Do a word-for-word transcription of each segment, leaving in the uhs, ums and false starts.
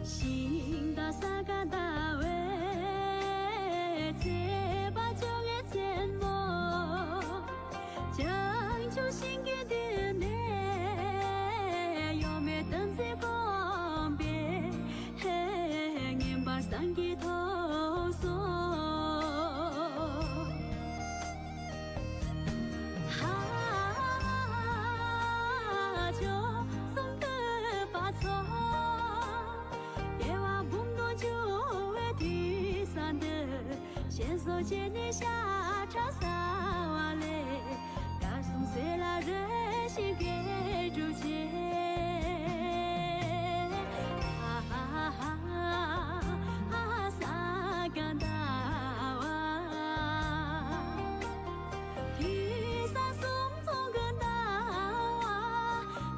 ཤིང་དང་ས་ག་ཟླ་བའི་ཚེས་པ་བཅོ་ལྔའི་མཚན་མོ། བྱང་ཆུབ་ཤིང་གི་མདུན་ནས་གཡོ་མེད་དམ་ཚིག་སྒོམ་པས་ངན་པ་སངས་རྒྱས་ཐོབ་སོ། ཧ་ཅོ་གསུང་གི་བ་ཚོ། དགེ་བ་འབུམ་སྟོང་འབྱུང་བའི་དུས་ས་འདིར། ཞེས་སོགས་བྱས་ནས་ཤ་ཁྲག་ཟ་བ་ལས། གར་སོང་ཟེར་ལ་རེ་ཞིག་གེ་སྒྲུབ་བྱེད། ཧ་ཧ་ཧ་ཧ་ས་ག་ཟླ་བ། དུས་ས་གསུམ་ཚོགས་ཀྱི་ཟླ་བ།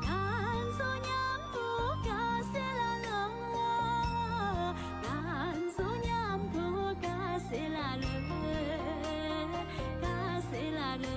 ང་ཚོ་མཉམ་དུ་དགའ་སེ་ལ་ལོ། ང་ཚོ་མཉམ་དུ་དགའ་སེ་ལ་ལོ། དགའ་སེ་ལ་ལོ།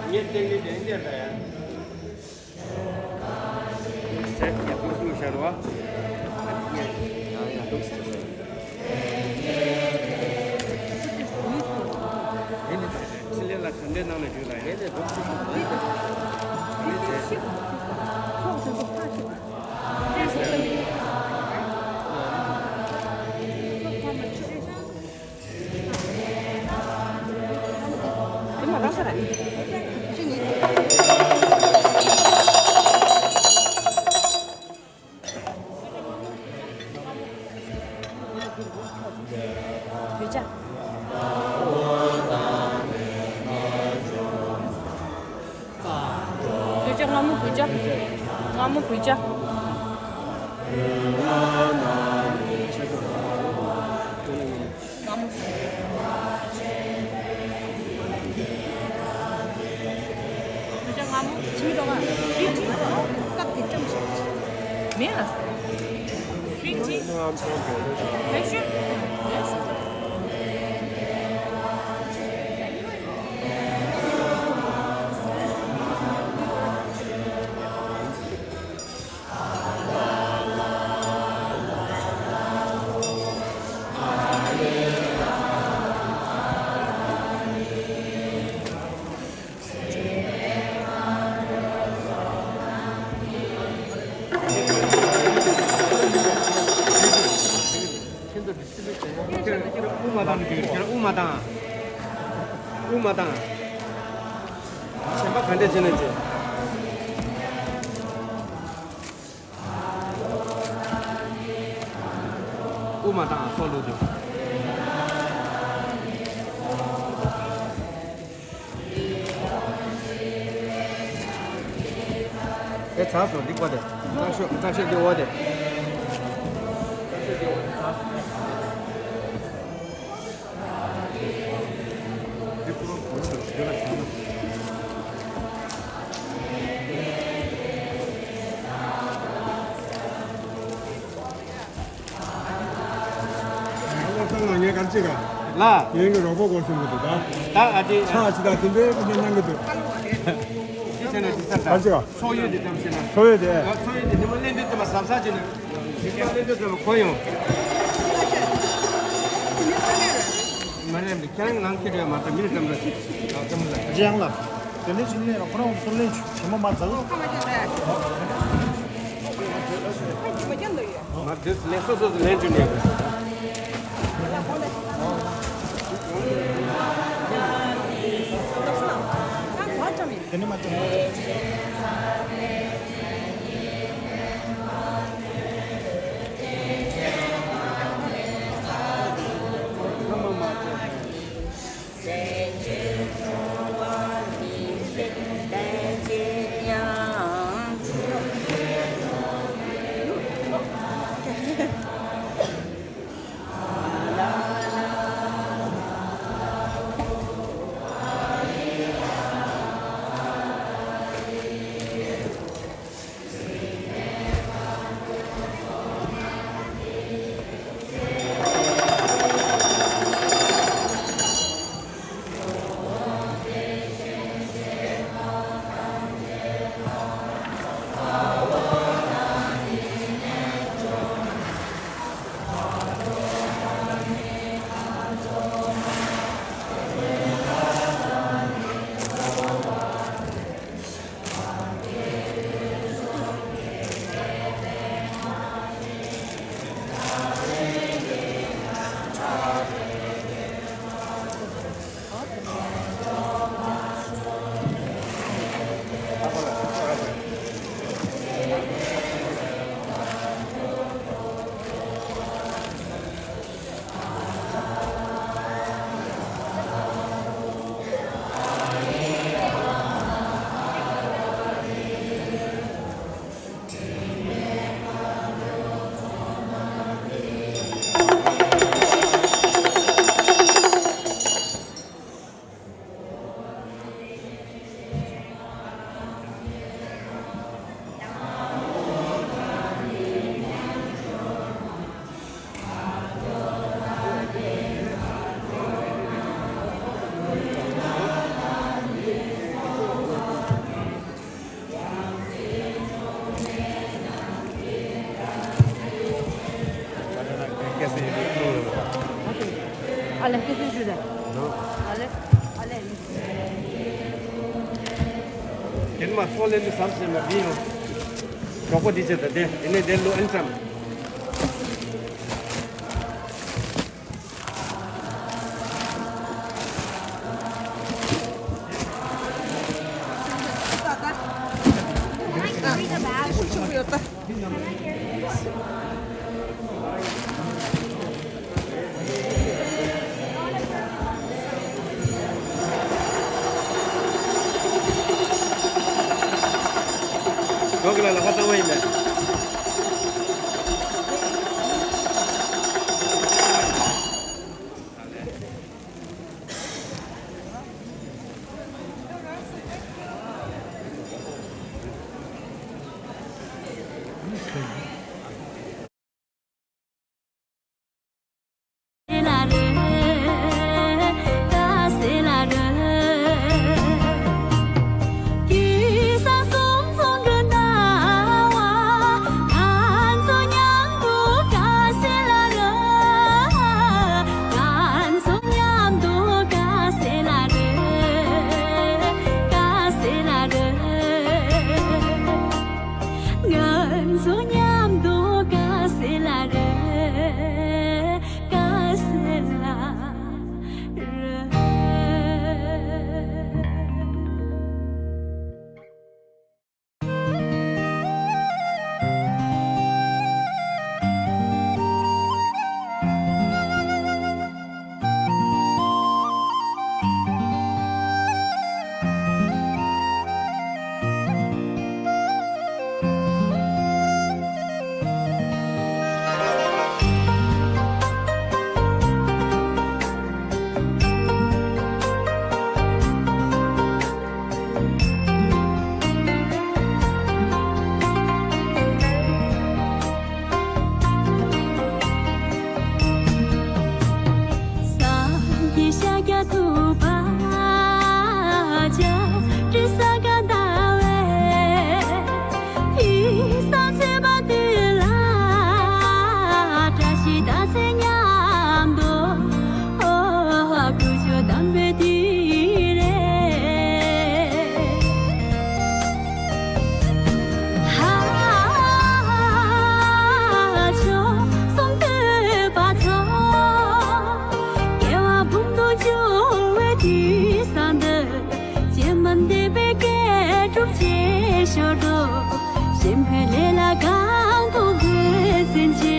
ངས་བསྟན་འཛིན་དེ་གཉེར་ད་ཡ། ཡང་ཡང་འདུག་ཟེར། ཕྲིན་ལས་ལ་ག་འདྲའི་ནང་ལ་བརྒྱུད་ལ་ཡང་། ཚོགས་ཆེན་པོ་ཕར་ཞིག་དེ་མ་ར་ས་ར། བོད་ཇ། བོད་ཇ་མངར་མོ། བོད་ཇ་མངར་མོ། བོད་ཇ། མངར་མོ། བོད་ཇ་མངར་མོ། ཕྱི་མི་འགྲོ་ག་སུའི་ཊི་སྐབས་དེ་བཀྲམ་བཞག་མེད་ལ། སུའི་ཊི། Are you sure? Yes. དབུ་མ་བཏང་། དབུ་མ་བཏང་། དབུ་མ་བཏང་། གཞན་པ་ག་འདྲས་བྱས་ན་བྱེད། དབུ་མ་བཏང་། སྲོག་བླུགས་དུས། དེ་ཚར་སོང་། འདི་བཀོད་དེ། སྐྲ་ཤད་སྐྲ་ཤད་འདི་འོ་དེ། བློ་བཟང་ལགས། ངས་ག་རེ་བྱེད་ག་ལ། ངའི་གི་རོགས་པ་སྐོར་སེམས་གི་འདུག་ད། ད་ཨ་ཅེ། ཕྱག་ཅི་ད་དེ་འདྲའི་ཀུན་སྤྱོད་གནང་གི་འདུག་ཅི་བྱས་ན་ཅི་ས་ད། ག་རེ་བྱེད་ག་ཚོགས་ཡོད་དེ་ཙམ་བྱས་ན། ཚོགས་ཡོད་དེ། ཡ་ཚོགས་ཡོད་དེ་དེ་མོ་གླེང་དུས་ཙམ་པ་གཟབ་གཟབ་བྱས་ན། དེ་མོ་གླེང་དུས་ཙམ་པ་གོ་ཡོང་། མ་རེད། ཁྱེད་རང་ནང་ཁྱེད་རེད་མ་ད་མི་རེད་ཙམ་རེད། ཨ་ཙམ་ལ། རྗེ་ཡང་ལ། དེ་འདྲའི་ཕྱིན་ནས་ཁོ་རང་ཚོ་ལེན་ཆུ་ཞིམ་པོ་མ་ཟ་ལོ། མ་འདི་ལེན་སོ་སོ་སོ་ལེན་ཆུ་ནས། དེ་ནི་མ་ཅང་། དེར་མ་ཚོགས་ལེན་དུ་ཟབ་ཟེར་མ་འདི་ཡང་གྲོགས་པོ་འདི་བྱེད་ད་དེ་ཡིན་ནས་དེ་ལོ་ཨེན་ཙམ། གོ་གི་ལ་ལ་ཁ་གཙང་མ་ཡིན་པས། ང་ཚོ་མཉམ་དུ་དགའ་སེ་ལ་རེ། དགའ་སེ་ལ་རེ། སངས་རྒྱས་ཤཱཀྱ་ཐུབ་པ་ཏྲི་ས་ག་ཟླ་བའི་དུས་བཟང་ཚེས་པ་དེ་ལ་བཀྲ་ཤིས་རྟགས་མཚན་མཉམ་དུ་ཨོ་གུས་ཕྱག་དམ་པའི་དུས་རེད། ཧ་ཆོས་གསུང་ཐོས་པ་ཚོ། སྐྱེ་བ་འབུམ་དུ་འབྱུང་བའི་དུས་བཟང་འདིར། སྤྱན་མ་འདས་པའི་དགེ་སྒྲུབ་བྱེད་ཞོར་དུ། གཤིན་པོའི་ལས་ལ་གང་དུ་འགོད་ཟིན་ཆེ།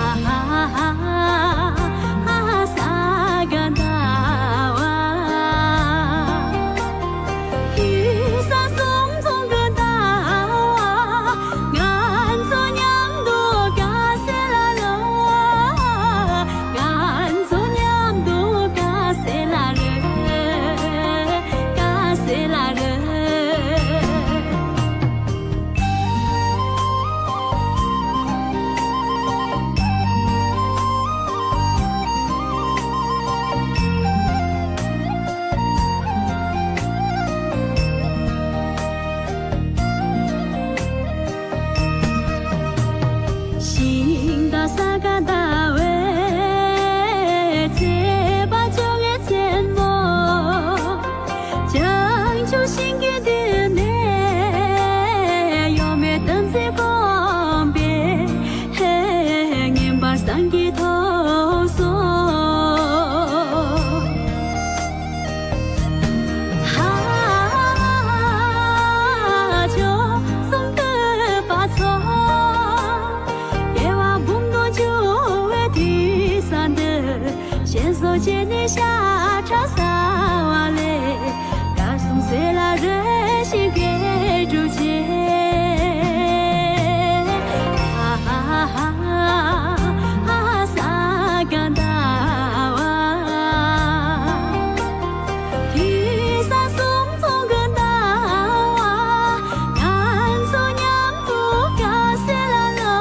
ཨ་ཧ་ཧ་ཧ་ཧ་ས་ག་ཟླ་བ། དུས་བཟང་གསུམ་འཛོམས་ཀྱི་ཟླ་བ། ང་ཚོ་མཉམ་དུ་དགའ་སེ་ལ་ལོ། ང་ཚོ་མཉམ་དུ་དགའ་སེ་ལ་རེ། དགའ་སེ་ལ་རེ། ཤིང་རྟ་ས་ག་ཟླ་བའི་ཚེས་པ་བཅོ་ལྔའི་མཚན་མོ། བྱང་ཆུབ་ཤིང་གི་མདུན་ནས་གཡོ་མེད་དམ་ཚིག་སྒོམ་པས་ངན་པ་སངས་རྒྱས་ཐོབ་སོང་། ཧ་ཆོས་གསུང་ཐོས་པ་ཚོ། སྐྱེ་བ་འབུམ་དུ་འབྱུང་བའི་དུས་བཟང་འདིར། ཞེས་སོགས་བྱས་ནས་ཤ་ཁྲག་བཟའ་བ་ལས། དགྲ་བཅོམ་སྲས་ལ་རོལ་ཞིང་དགེ་སྒྲུབ་བྱེད། ཨ་ཧ་ཧ་ཧ་ས་ག་ཟླ་བ། དུས་བཟང་གསུམ་འཛོམས་ཀྱི་ཟླ་བ། ང་ཚོ་མཉམ་དུ་དགའ་སེ་ལ་ལོ།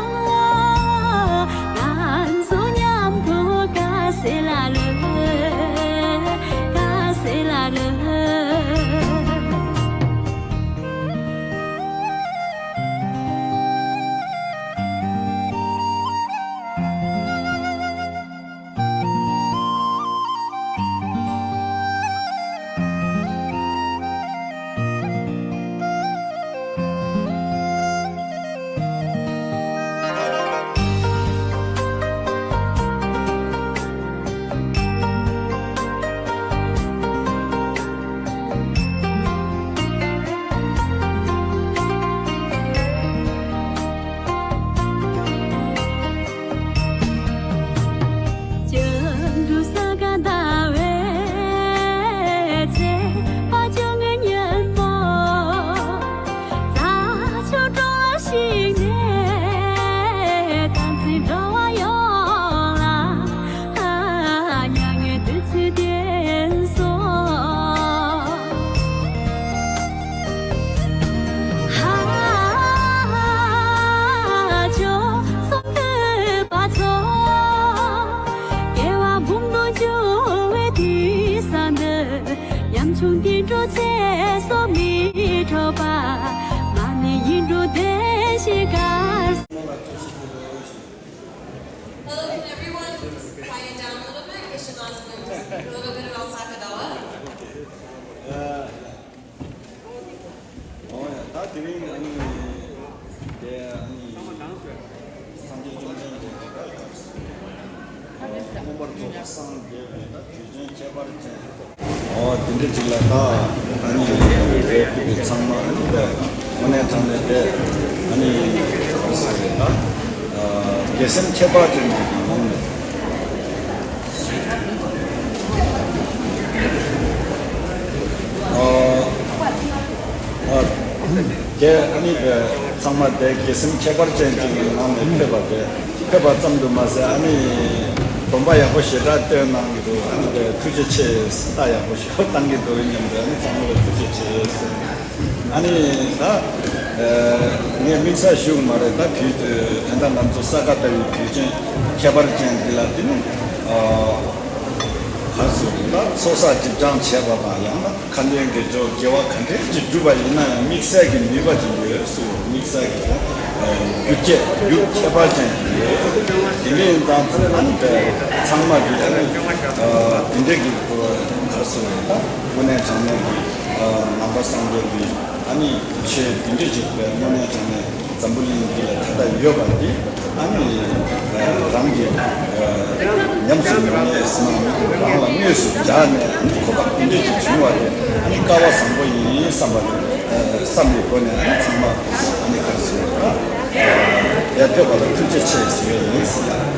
ང་ཚོ་མཉམ་དུ་དགའ་སེ་ལ་ལོ། དགའ་སེ་ལ་ལོ། འདི་འགྲོ་ཚེ་སྲོག་མི་འཕྲོག་པ། ང་ནི་ཡིད་འགྲོ་བདེ་ཞིག་དགའ། Hello, can everyone just quiet down a little bit? Geshe-la is going to just a little bit about Sakadawa. ཨོ་ཡ། ད་དེ་རིང་ཨ་ནི་དེ་ཨ་ནི་སངས་རྒྱས་བཅོམ་ལྡན་འདས་ཀྱི་ད་སྐབས་སུ་མངོན་པར་རྫོགས་པར་སངས་རྒྱས་པའི་ད་དུས་ཆེན་ཁྱད་པར་ཅན། ཨོ་དེ་འདྲ་ཅིག་ལ་ད་ཨ་ནི་དེ་དེ་ཚང་མ་ཨ་ནི་དེ་དངོས་གནས་དྲང་གནས་དེ་ཨ་ནི་ག་རེ་ཟེར་རེད། ད་དགེ་སེམས་ཁྱད་པར་ཅན་གྱི་ངང་ནས། ཨ་ཨ་དེ་ཨ་ནི་ཚང་མ་དེ་དགེ་སེམས་ཁྱད་པར་ཅན་གྱི་ངང་ནས་ཕེབས་པ་དེ་ཕེབས་པ་ཙམ་དུ་མ་ཟད། ཨ་ནི་སྡོམ་པ་ཡག་པོ་ཞེ་དྲག་བཏོན་གནང་གི་འདུག་ཨ་ནི་དེ་ཐུགས་རྗེ་ཆེ། རྟགས་ཡག་པོ་ཞིག་བཏང་གི་འདུག་སྙམ་དུ་ཨ་ནི་ཚང་མ་ལ་ཐུགས་རྗེ་ཆེ་ཟེར། ཨ་ནི་ད་ངས་དམིགས་བསལ་ཞུ་གི་མ་རེད། ད་དུས་དེ་ད་ལྟ་ང་ཚོ་ས་ག་ཟླ་བའི་དུས་ཆེན་ཁྱད་པར་ཅན་འདི་ལ་དེ་ནི་ག་ཚོད་ད་ཚོགས་བསགས་སྒྲིབ་སྦྱང་བྱས་པ་དང་ཡང་ན་ཁ་འདོན་དགེ་སྦྱོར་དགེ་བ་ག་འདྲས་ཅིག་བསྒྲུབས་པ་ཡིན་ན་ཡང་དམིགས་བསལ་གྱི་ནུས་པ་ཅིག་ཡོད་སུ་དམིགས་བསལ་གྱི་རྒྱུ་ཁྱད་རྒྱུ་ཁྱད་པར་ཅན་ཅིག་ཡོད། དེ་འདྲ་ཡིན་ཙང་ཚང་མ་ནི་ཚང་མ་གི་ཨ་ནི་དེ་འདྲས་ཀྱི་ག་ཚོད་ད་དངོས་གནས་དྲང་གནས་ཀྱི་ནང་པ་སངས་རྒྱས་ཀྱི་ཨ་ནི་ཆོས་འདི་འདྲ་ཅིག་པའི་དངོས་གནས་དྲང་གནས་འཛམ་བུ་གླིང་འདི་ལ་ད་ལྟ་ཡོད་པ་འདི་ཨ་ནི་རང་གི་ཉམས་སུ་མྱོང་ཡས་སྣང་རང་ལ་དངོས་སུ་སྦྱར་ནས་ཨ་ནི་གོ་སྐབས་འདི་འདྲ་ཅིག་བྱུང་བ་དེ་ཨ་ནི་སྐལ་བ་བཟང་པོ་ཡིན་བསམ་པ་བསམ་པའི་སྒོ་ནས་ཨ་ནི་ཚང་མ་ཨ་ནི་ག་རེ་ཟེར་དགོས་རེད། ད་ཡར་ཕེབས་པ་ལ་ཐུགས་རྗེ་ཆེ་ཞུ་ཡས་ཡིན་ཟེར་ཡ།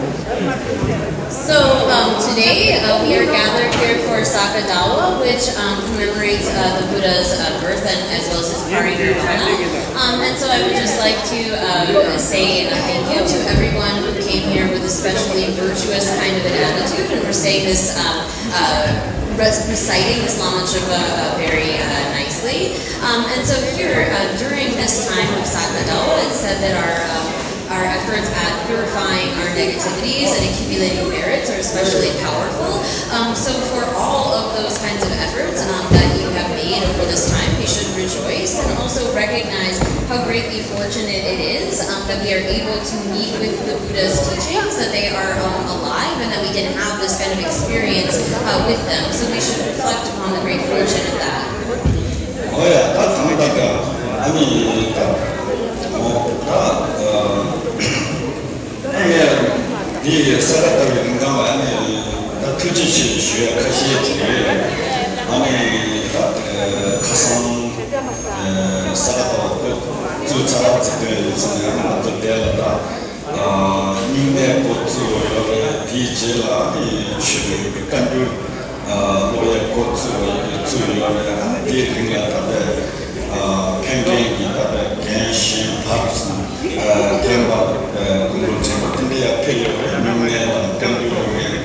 So um, today uh, we are gathered here for Sakadawa, which um, commemorates uh, the Buddha's uh, birth and as well as his parinirvana. Um, and so I would just like to uh, say uh, thank you to everyone who came here with a specially virtuous kind of an attitude, and we're saying this um, uh, reciting this Lama Chöpa uh, very uh, nicely. Um, and so here, uh, during this time of Sakadawa, it's said that our um, our efforts at purifying our negativities and accumulating merits are especially powerful. Um, so for all of those kinds of efforts um, that you have made over this time, we should rejoice and also recognize how greatly fortunate it is um, that we are able to meet with the Buddha's teachings, that they are um, alive, and that we can have this kind of experience uh, with them. So we should reflect upon the great fortune of that. ཨོ་ཡ། ད་གང་ལྟར་ཀྱང་ཨ་ནི་ད་ཨོ་ད་ཨ་ནི་འདི་ས་ག་ཟླ་བའི་རིང་གང་ལ་ཨ་ནི་ད་ཐུགས་རྗེ་ཆེ་ཞུ་ཡ་ཁ་ཤས་ཅིག་ཡོད། ཨ་ནི་ད་ཁ་སང་ས་ག་ཟླ་བ་བཙུགས་ཚར་ཚར་དུས་ཡིན་ཙང་ཡང་ང་ཚོ་དེ་ལ་ད། སྨྱུང་གནས་འགོ་བཙུགས་པ་ཡོད་རེད། དེའི་རྗེས་ལ་ཨ་ནི་ཆོས་པའི་བཀའ་འགྱུར་ཀློག་ཡས་འགོ་བཙུགས་པ་བཙུགས་ཡོད་རེད། ཨ་ནི་དེའི་རིང་ལ་ད་ལྟ་ཕན་མཁན་གྱི་ད་ལྟ་རྒན་གཞོན་བར་གསུམ་རྒན་པ་ཀུན་ཏུ་དྲན་པ་དེ་འདྲ་ཡང་ཕེབས་ཡོད་རེད། སྨྱུང་གནས་དང་བཀའ་འགྱུར་ཀློག་མཁན་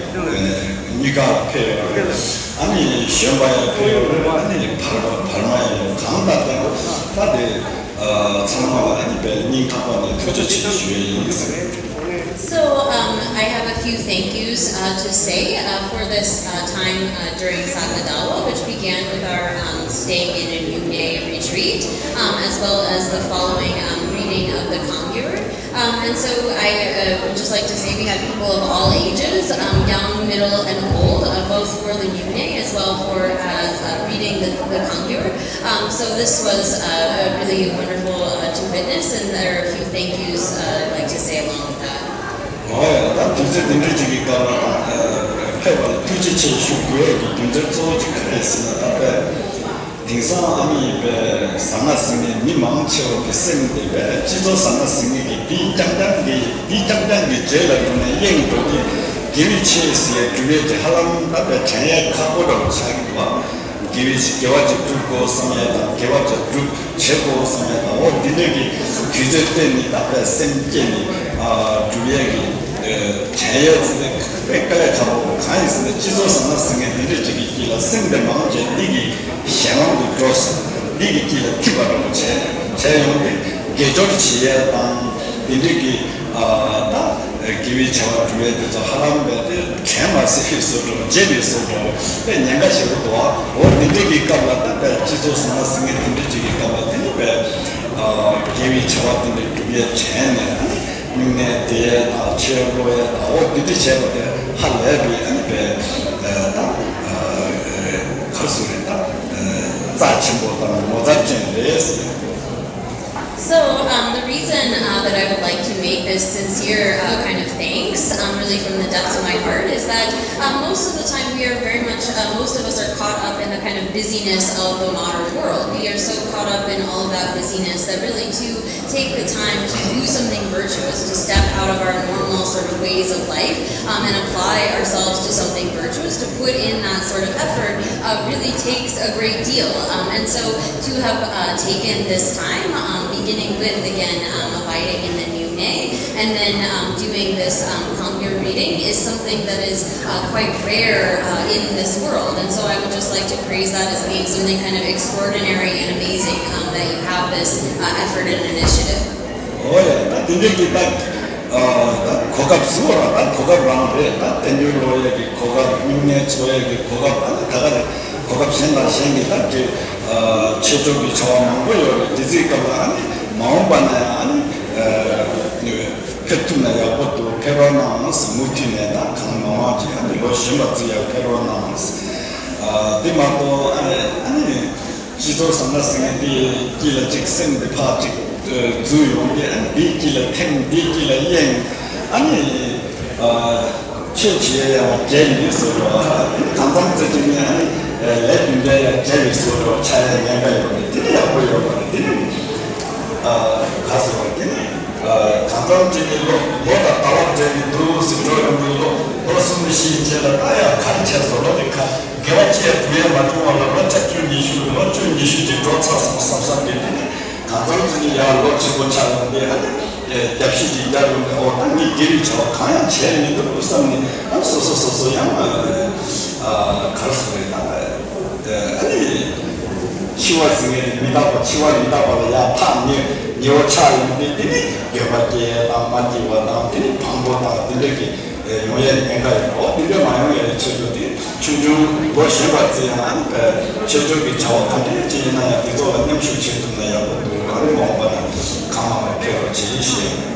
གཉིས་ཀ་ལ་ཕེབས་ཡོད་རེད། ཨ་ནི་གཞོན་པ་ཡང་ཕེབས་ཡོད་རེད། ཨ་ནི་བར་པ་བར་མ་ཡང་ཡོད། གང་ལྟར་ཀྱང་ད་དེ། ཚང་མ་ལ་ཨ་ནི་དཔེ་སྙིང་ཐག་པ་ནས་ཐུགས་རྗེ་ཆེ་ཞུ་ཡས་ཡིན། So um, I have a few thank yous uh, to say uh, for this uh, time uh, during Sagadawa, which began with our um, staying in a Nyungye retreat, um, as well as the following um, reading of the Kangyur. Um, and so I uh, would just like to say we had people of all ages, um, young, middle, and old, uh, both for the Nyungye as well for uh, uh, reading the, the Kangyur. Um, so this was uh, really wonderful uh, to witness, and there are a few thank yous uh, I'd like to say along with that. ཨོ་ཡ། ད་དུས་ཚོད་འདི་འདྲ་ཅིག་གི་སྐབས་ལ་ཕེབས་པ་ལ་ཐུགས་རྗེ་ཆེ་ཞུ་དགོས་ཀྱི་རྒྱུ་མཚན་གཙོ་བོ་ཅིག་ག་རེ་ཟེར་ན། ད་དཔེ་དེང་སང་ཨ་ནི་དཔེ་ཟ་ང་ཟིང་ནས་མི་མང་ཆེ་བ་གི་སེམས་དེ་དཔེ་སྤྱི་ཚོགས་ཟ་ང་ཟིང་ནས་གི་འདི་རྐྱང་རྐྱང་གི་འདི་རྐྱང་རྐྱང་གི་རྗེས་ལ་འགྲོ་ནས་གཡེང་འགྲོ་གི་དགེ་བའི་ཆེད་ཟེར་ཡ་སྒྲུབ་ཡས་ཀྱི་ཧ་ལམ་ད་དཔེ་དྲན་ཡས་ཁག་པོ་འདྲ་བོ་ཆགས་ཀྱི་འདུག་དགེ་བའི་ཆེད་དགེ་བ་ཅིག་སྒྲུབ་དགོས་བསམ་ཡས་དང་དགེ་བ་ཅིག་སྒྲུབ་བྱེད་དགོས་བསམ་ཡས་དང་། འོ་འདི་འདྲ་གི་དུས་ཚོད་བཏོན་ནས་ད་དཔེ་སེམས་བསྐྱེད་ནས་སྒྲུབ་ཡས་ཀྱི་དྲན་ཡས་ཚོ་དཔེ་དཀའ་ལས་ཁག་པོ། གང་ཡིན་ཟེར་ན་སྤྱི་ཚོགས་ཟ་ང་ཟིང་ངེ་འདི་འདྲ་ཅིག་གི་དཀྱིལ་ལ་སེམས་དེ་མང་ཆེ་འདི་གི་གཞན་དབང་དུ་འགྲོ་སོང་། འདི་གི་དཀྱིལ་ལ་ཐིམ་པ་འདྲ་བོ་བྱས་བྱས་ཡོང་དུས་དགེ་སྦྱོར་བྱེད་ཡས་དང་འདི་འདྲ་གི་ད། དགེ་བའི་བྱ་བ་སྒྲུབ་ཡས་དེ་ཚོ་ཧ་ལམ་བས་དེ་དྲན་མ་སྲིད་པའི་བཟོ་འདྲ་བརྗེད་པའི་བཟོ་འདྲ་དཔེ་ཉེན་ཁ་ཞེ་པོ་འདུག་འོ་འདི་འདྲ་གི་སྐབས་ལ་ད་དཔེ་སྤྱི་ཚོགས་ཟང་ཟིང་ངེ་དེ་འདྲ་ཅིག་གི་སྐབས་ལ་དེ་ནི་དཔེ་དགེ་བའི་བྱ་བ་དེ་འདྲ་སྒྲུབ་ཡས་དྲན་ནས་ཨ་ནི་སྨྱུང་གནས་བསྡད་ཡས་དང་ཆོས་ཀློག་ཡས་དང་འོ་འདི་འདྲ་བྱས་པ་དེ་ཧ་ལས་པའི་ཨ་ནི་དཔེ་ད་ག་རེ་ཟེར་རེད་ད་རྩ་ཆེན་པོ་དང་ངོ་མཚར་ཅན་རེད་ཟེར། So, um, the reason uh, that I would like to make this sincere uh, kind of thanks, um, really from the depths of my heart, is that uh, most of the time we are very much, uh, most of us are caught up in the kind of busyness of the modern world. We are so caught up in all of that busyness that really to take the time to do something virtuous, to step out of our normal sort of ways of life um, and apply ourselves to something virtuous, to put in that sort of effort, uh, really takes a great deal. Um, and so to have uh, taken this time, um, beginning with, again, um, abiding in the Nyungne, and then um, doing this um, Kangyur reading is something that is uh, quite rare uh, in this world. And so I would just like to praise that as being something kind of extraordinary and amazing um, that you have this uh, effort and initiative. ཨོ་ཡ། ད་དེ་འདྲའི་གི་ད་ཨ་ད་གོ་སྐབས་ཟེར་བ་ད་གོ་སྐབས་རང་རེད། ད་བསྟན་འགྱུར་ཀློག་ཡས་ཀྱི་གོ་སྐབས། སྨྱུང་གནས་འཚོགས་ཡས་ཀྱི་གོ་སྐབས། ཨ་ནི་ད་ག་རེད། གོ་སྐབས་གཞན་དང་གཞན་གྱི་ད་ཀྱི་ཨ་ཆེད་སྦྱོར་གྱི་བྱ་བ་མང་པོ་ཡོད་རེད། དེ་ཚོའི་སྐབས་ལ་ཨ་ནི་མ་འོངས་པ་ན་ཡང་ཨ་ནི་ཨ་ཕེབས་ཐུབ་ན་ཡག་པོ་འདུག་ཕེབས་རོགས་གནང་ཟེར། མུ་མཐུད་ནས་ད་གང་མང་མང་ཅིག་ཨ་ནི་ལོ་གཞོན་པ་ཚོ་ཡང་ཕེབས་རོགས་གནང་ཟེར། ཨ་དེ་མ་གཏོགས་ཨ་ནི་ཨ་ནི། སྤྱི་ཚོགས་ཟང་ཟིང་ངེ་དེ་དཀྱིལ་ལ་ཅིག་སེམས་འདི་ཕར་ཅིག་འཛུལ་ཡོང་སྟེ། ཨ་ནི་འདིའི་དཀྱིལ་ལ་ཐིམ། འདིའི་དཀྱིལ་ལ་གཡེང་། ཨ་ནི་ཆོས་བྱེད་ཡ་ཡང་བྲལ་ཡིན་ཟེར་རོ། གང་འཚམ་ཙེ་ཅིག་ནས་ཨ་ནི་ལས་རྒྱུ་འབྲས་ཡང་བྲལ་ཡིན་ཟེར་རོ། ཆགས་ཡ་ཉེན་ཁ་ཡོད་པ་རེད། དེ་ནི་ཡག་པོ་ཡོད་པ་རེད། དེ་ནི་ག་ཟེར་བ་དེ་ནི་གང་འཚམ་ཅིག་ནི་ལོ་ལོ་དང་ཟླ་བ་བྲལ་ནས་འདུག་ཟེར་འགྲོ་ཡོང་གི། ལོ་ལོ་གསུམ་བཞིའི་རྗེས་ལ་ད་ཡང་ག་རེ་བྱས་སོང་ལོ་དེ་ག་དགེ་བ་ཅི་ཡང་དུ་ཡང་མ་བྱུང་བ་ལ་ལོ་བཅུ་བཅུ་ཉི་ཤུ་ལོ་བཅུ་ཉི་ཤུ་ཅིག་འགྲོ་ཚར་སོང་བསམ་བསམ་པའི་དེ་ནི་གང་འཚམ་ཚུལ་ནི་ཡང་ལོ་ཆེན་པོ་ཆགས་ཡོང་སྟེ། ཨ་ནི་རྒྱབ་བཤིག་ཅིག་བརྒྱབ་ཡོང་སྟེ། ཨོ་ད་ངས་དགེ་བའི་བྱ་བ་གང་ཡང་བྱས་མི་འདུག་བསམ་ནས། ཨ་སོ་སོ་སོ་སོ་ཡང་ག་རེ་ཟེར་རེད་ད། ཨ་ནི་འཆི་བ་ཟེར་མཁན་མི་རྟག་པ། འཆི་བ་མི་རྟག་པ་ལ་ཡང་ཐག་ཉེ་ཉེ་བོ་ཆགས་ཡོང་སྟེ། དེ་ནི་འགྱོད་པ་སྐྱེ་དང་མ་སྐྱེ་བ་དང་། དེ་ནི་ཕངས་པོ་དང་དེ་འདྲ་གི་ཡོང་ཡས་ཉེན་ཁ་ཡོད། འོ་དེ་འདྲ་མ་ཡོང་ཡས་ཆེད་དུ་དེ་ཆུང་ཆུང་ལོ་གཞོན་པ་ཚོས་ཡང་ཨ་ནི་ཆེད་སྦྱོར་གྱི་བྱ་བ་ག་འདྲ་ཅིག་ཡིན་ན་ཡང་དེ་ཚོ་ལ་མཉམ་ཞུགས་བྱེད་ཐུབ་ན་ཡག་པོ་འདུག་ཨ་ནི་མ་འོངས་པ་ན་གང་མང་མང་ཕེབས་རོགས་བྱེད་ཞེས།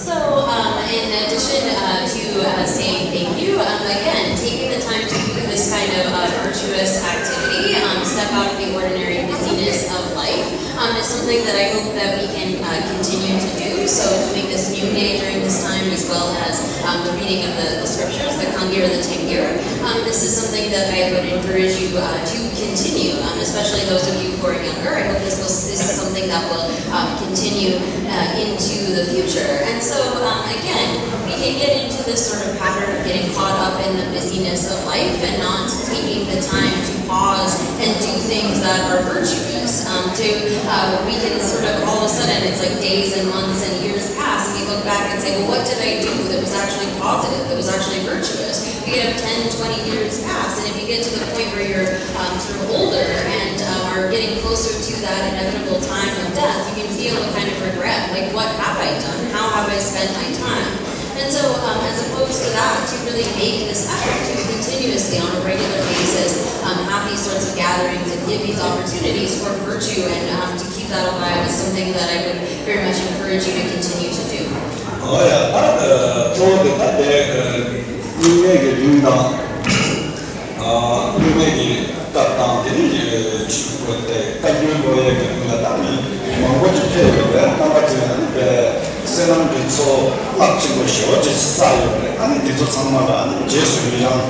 So, um, in addition uh, to uh, saying thank you, um, again, taking the time to do this kind of uh, virtuous activity, um, step out of the ordinary busyness of life, um, is something that I hope that we can uh, continue to do. So, doing this new day during this time, as well as um, the reading of the, the scriptures, the Kangir, the Tengir, um, this is something that I would encourage you uh, to continue, um, especially those of you who are younger. I hope this, will, this is something that will um, continue uh, into the future. And so, um, again, we can get into this sort of pattern of getting caught up in the busyness of life and not taking the time to pause and do things that are virtuous. Um, to uh, we can sort of all of a sudden, it's like days and months and years pass, and we look back and say, well, what did I do that was actually positive, that was actually virtuous? We could have ten, twenty years pass, and if you get to the point where you're um, sort of older and um, are getting closer to that inevitable time of death, you can feel a kind of regret. Like, what have I done? How have I spent my time? And so, um, as opposed to that, to really make this effort to continuously, on a regular basis, um, have these sorts of gatherings and give these opportunities for virtue and um, to keep that alive is something that I would very much encourage you to continue to do. ཨོ་ཡ། ད་གཙོ་བོ་དེ་ད་དེ་སྨྱུང་གནས་ཀྱི་རིང་དང་། སྨྱུང་གནས་ཀྱི་སྐབས་དང་། དེ་ནས་ཆུ་བོ་དེ་བསྟན་འགྱུར་ཀློག་ཡས་ཀྱི་རིང་ལ་ད་མི་མང་པོ་ཅིག་ཕེབས་ཡོད་པས། རྣམ་པ་ཚོས་ཨ་ནི་དཔེ་བསོད་ནམས་ཀྱི་ཚོགས་རླབས་ཆེན་པོ་ཞེ་པོ་ཅིག་བསགས་ཡོད་པས། ཨ་ནི་འདི་ཚོ་ཚང་མ་ལ་ཨ་ནི་རྗེས་སུ་ཡི་རང་།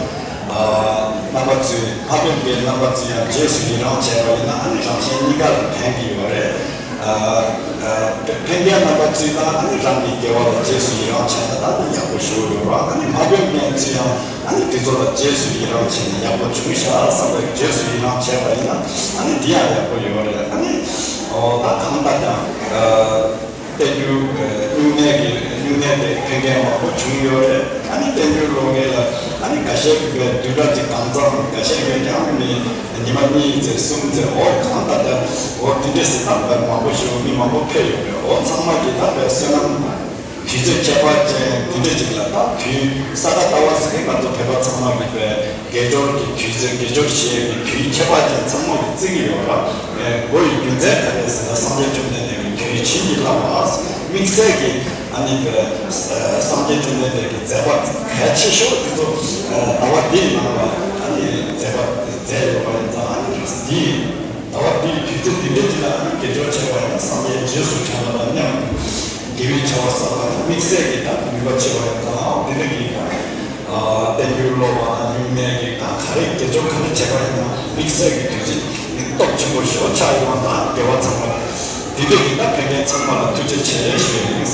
རྣམ་པ་ཚོས་ཕ་བོད་པའི་རྣམ་པ་ཚོས་ཡང་རྗེས་སུ་ཡི་རང་བྱས་པ་ཡིན་ན། ཨ་ནི་རང་གཞན་གཉིས་ཀ་ལ་ཕན་གྱི་ཡོད་རེད། ཕན་ཁེ་རྣམ་པ་ཚོས་ད་ཨ་ནི་རང་གི་དགེ་བ་ལ་རྗེས་སུ་ཡི་རང་བྱས་ན་ད་ནི་ཡག་པོ་ཞེ་པོ་ཡོད་རེད། ཨ་ནི་མ་ཕན་མཁན་ཚོས་ཡང་ཨ་ནི་དེ་ཚོ་ལ་རྗེས་སུ་ཡི་རང་བྱས་ན་ཡག་པོ་བྱུང་ཤག་བསམ་པའི་རྗེས་སུ་ཡི་རང་བྱས་པ་ཡིན་ན། ཨ་ནི་དེ་ཡང་ཡག་པོ་ཡོད་རེད། ཨ་ནི་ཨོ་ད་གང་ལྟར་ཀྱང་། བསྟན་འགྱུར་སྨྱུང་གནས་ཀྱི་སྨྱུང་གནས་དེ་ཕན་ཁེ་མང་པོ་བྱུང་ཡོད་རེད། ཨ་ནི་བསྟན་འགྱུར་ཀློག་མཁན་ལ་ཨ་ནི་འགའ་ཤས་ཀྱིས་བསྡུས་གྲྭ་ཅིག་གང་འཚམ། འགའ་ཤས་ཀྱིས་ཀྱང་ནི་ཉི་མ་གཉིས་ཙམ་གསུམ་ཙམ། འོ་གང་ལྟར་ཀྱང་འོ་དེ་འདྲས་སེ་ད་མང་པོ་ཞིག་མི་མང་པོ་ཕེབས་ཡོད་རེད། འོ་ཚང་མ་གིས་ད་བསོད་ནམས་ དུས་ཚོད་ཁྱད་པར་ཅན་དེ་འདྲ་ཅིག་ལ། ད་དུས་ས་ག་ཟླ་བ་ཟེར་མཁན་ང་ཚོ་བོད་པ་ཚང་མ་གི་པའི་དགེ་སྦྱོར་གྱི་དུས་ཚོད། དགེ་སྦྱོར་བྱེད་ཡས་ཀྱི་དུས་ཁྱད་པར་ཅན་ཚང་མ་གི་བརྩི་གི་ཡོད་ར། ཨེ། དགོས་ཡི་རྒྱུ་མཚན་ག་རེ་ཟེར་ན། སངས་རྒྱས་བཅོམ་ལྡན་འདས་ཀྱིས་དུས་བྱིན་གྱིས་བརླབས་པ། དམིགས་བསལ་གྱི་ཨ་ནི་པའི་སངས་རྒྱས་བཅོམ་ལྡན་འདས་ཀྱི་མཛད་པ་གལ་ཆེ་ཤོས་དེ་ཚོ་ཟླ་བ་འདིའི་ནང་ལ་ཨ་ནི་མཛད་པ་མཛད་ཡོད་པ་ཡིན་ཙང་། ཨ་ནི་དུས་འདི་ཟླ་བ་འདིའི་དུས་ཚོད་འདི་འདྲ་ཅིག་ལ་ཨ་ནི་དགེ་སྦྱོར་བྱས་པ་ཡིན་ན། སངས་རྒྱས་རྗེས་སུ་དྲན་པ་དང་མཉམ་དགེ་བའི་བྱ་བ་བསགས་པ་ཡིན་ན། དམིགས་བསལ་གྱི་ད་ནུས་པ་ཆེ་བ་ཡིན་ཙང་། འདི་འདྲ་གི་ད་བསྟན་འགྱུར་ཀློག་པ་དང་སྨྱུང་གནས་ཀྱི་ད་ག་རེ་དགེ་སྦྱོར་ག་རེ་བྱས་པ་ཡིན་ན། དམིགས་བསལ་གྱི་དུས་ཚོད་འདི་སྟོབས་ཆེན་པོ་ཞེ་པོ་ཆགས་ཡོང་བ་དང་། དགེ་བ་ཚང་མ་འདི་འདྲ་གི་ད་ཕན་མཁན་ཚང་མ་ལ་ཐུགས་རྗེ་ཆེ་ཞུ་ཡ་ཡིན།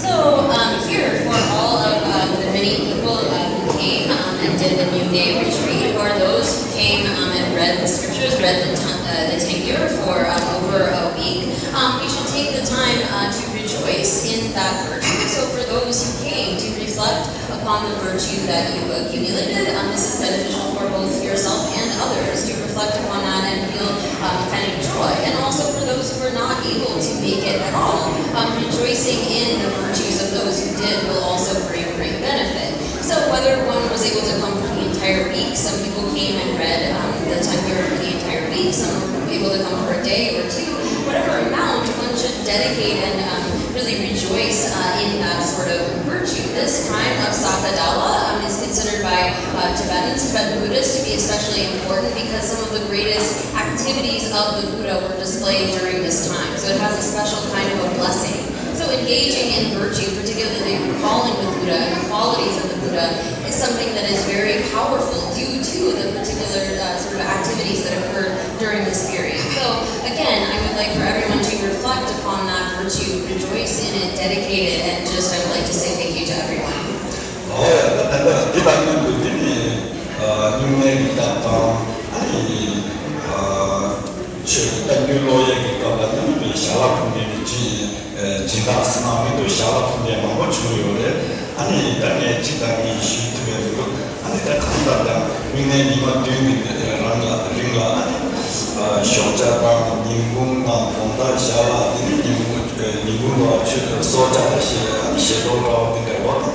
So, um, here, for all of, um, the many people, uh, who came, um, and did the New Day retreat, or those who came, um, and read the scriptures, read the, Tan- uh, the Tangyur for, um, over a week, um, we should take the time, uh, to rejoice in that virtue. So, for those who came to reflect upon the virtue that you accumulated, um, this is beneficial for both yourself and others to reflect upon that and feel, um, kind of joy. And also for those who were not able to make it at all, um, rejoicing in the virtues of those who did will also bring great benefit. So whether one was able to come for the entire week, some people came and read, um, the Tangyur for the entire week, some were able to come for a day or two, whatever amount, one should dedicate and, um, really rejoice, uh, in that sort of virtue. This time of Sakadawa, um, is considered by, uh, Tibetans, Tibetan Buddhists, to be especially important because some of the greatest activities of the Buddha were displayed during this time. So it has a special kind of a blessing. So engaging in virtue, particularly recalling the Buddha and the qualities of the Buddha, is something that is very powerful due to the particular, uh, sort of activities that occurred during this period. So again, I would like for everyone to reflect upon that virtue, rejoice in it, dedicate it, and just I would like to say thank you to everyone. ཨོ་ཡ། ད་ད་ལྟ་འདི་དང་མཉམ་དུ་འདི་ནི་སྨྱུང་གནས་ཀྱི་སྐབས་དང་། ཨ་ནི་ཆོས་བསྟན་འགྱུར་ཀློག་ཡས་ཀྱི་སྐབས་ལ་ནི་ཞལ་ལག་ཕུལ་མཁན་གྱི་སྦྱིན་སྦྱིན་བདག་ཟེར་ན་མི་འདུག་ཞལ་ལག་ཕུལ་མཁན་མང་པོ་བྱུང་ཡོད་རེད། ཨ་ནི་ད་ངས་གཅིག་དང་གཉིས་ཞུ་ཐུབ་པའི་འདུག་ཨ་ནི་ད་གང་ལྟར་ཀྱང་སྨྱུང་གནས་ཉི་མ་བདུན་གྱི་རང་ལ་རིང་ལ། ཨ་ནི་ཞོགས་ཇ་དང་ཉིན་གུང་དང་དགོང་དག་ཞལ་ལག། དེ་ནས་ཉིན་གུང་ཉིན་གུང་ལ་ཆོས་གསོལ་ཇ་དང་ཞལ་ཨ་ནི་ཞལ་ཏོག་འདྲ་བོ་དེ་འདྲ་བོ་དང་།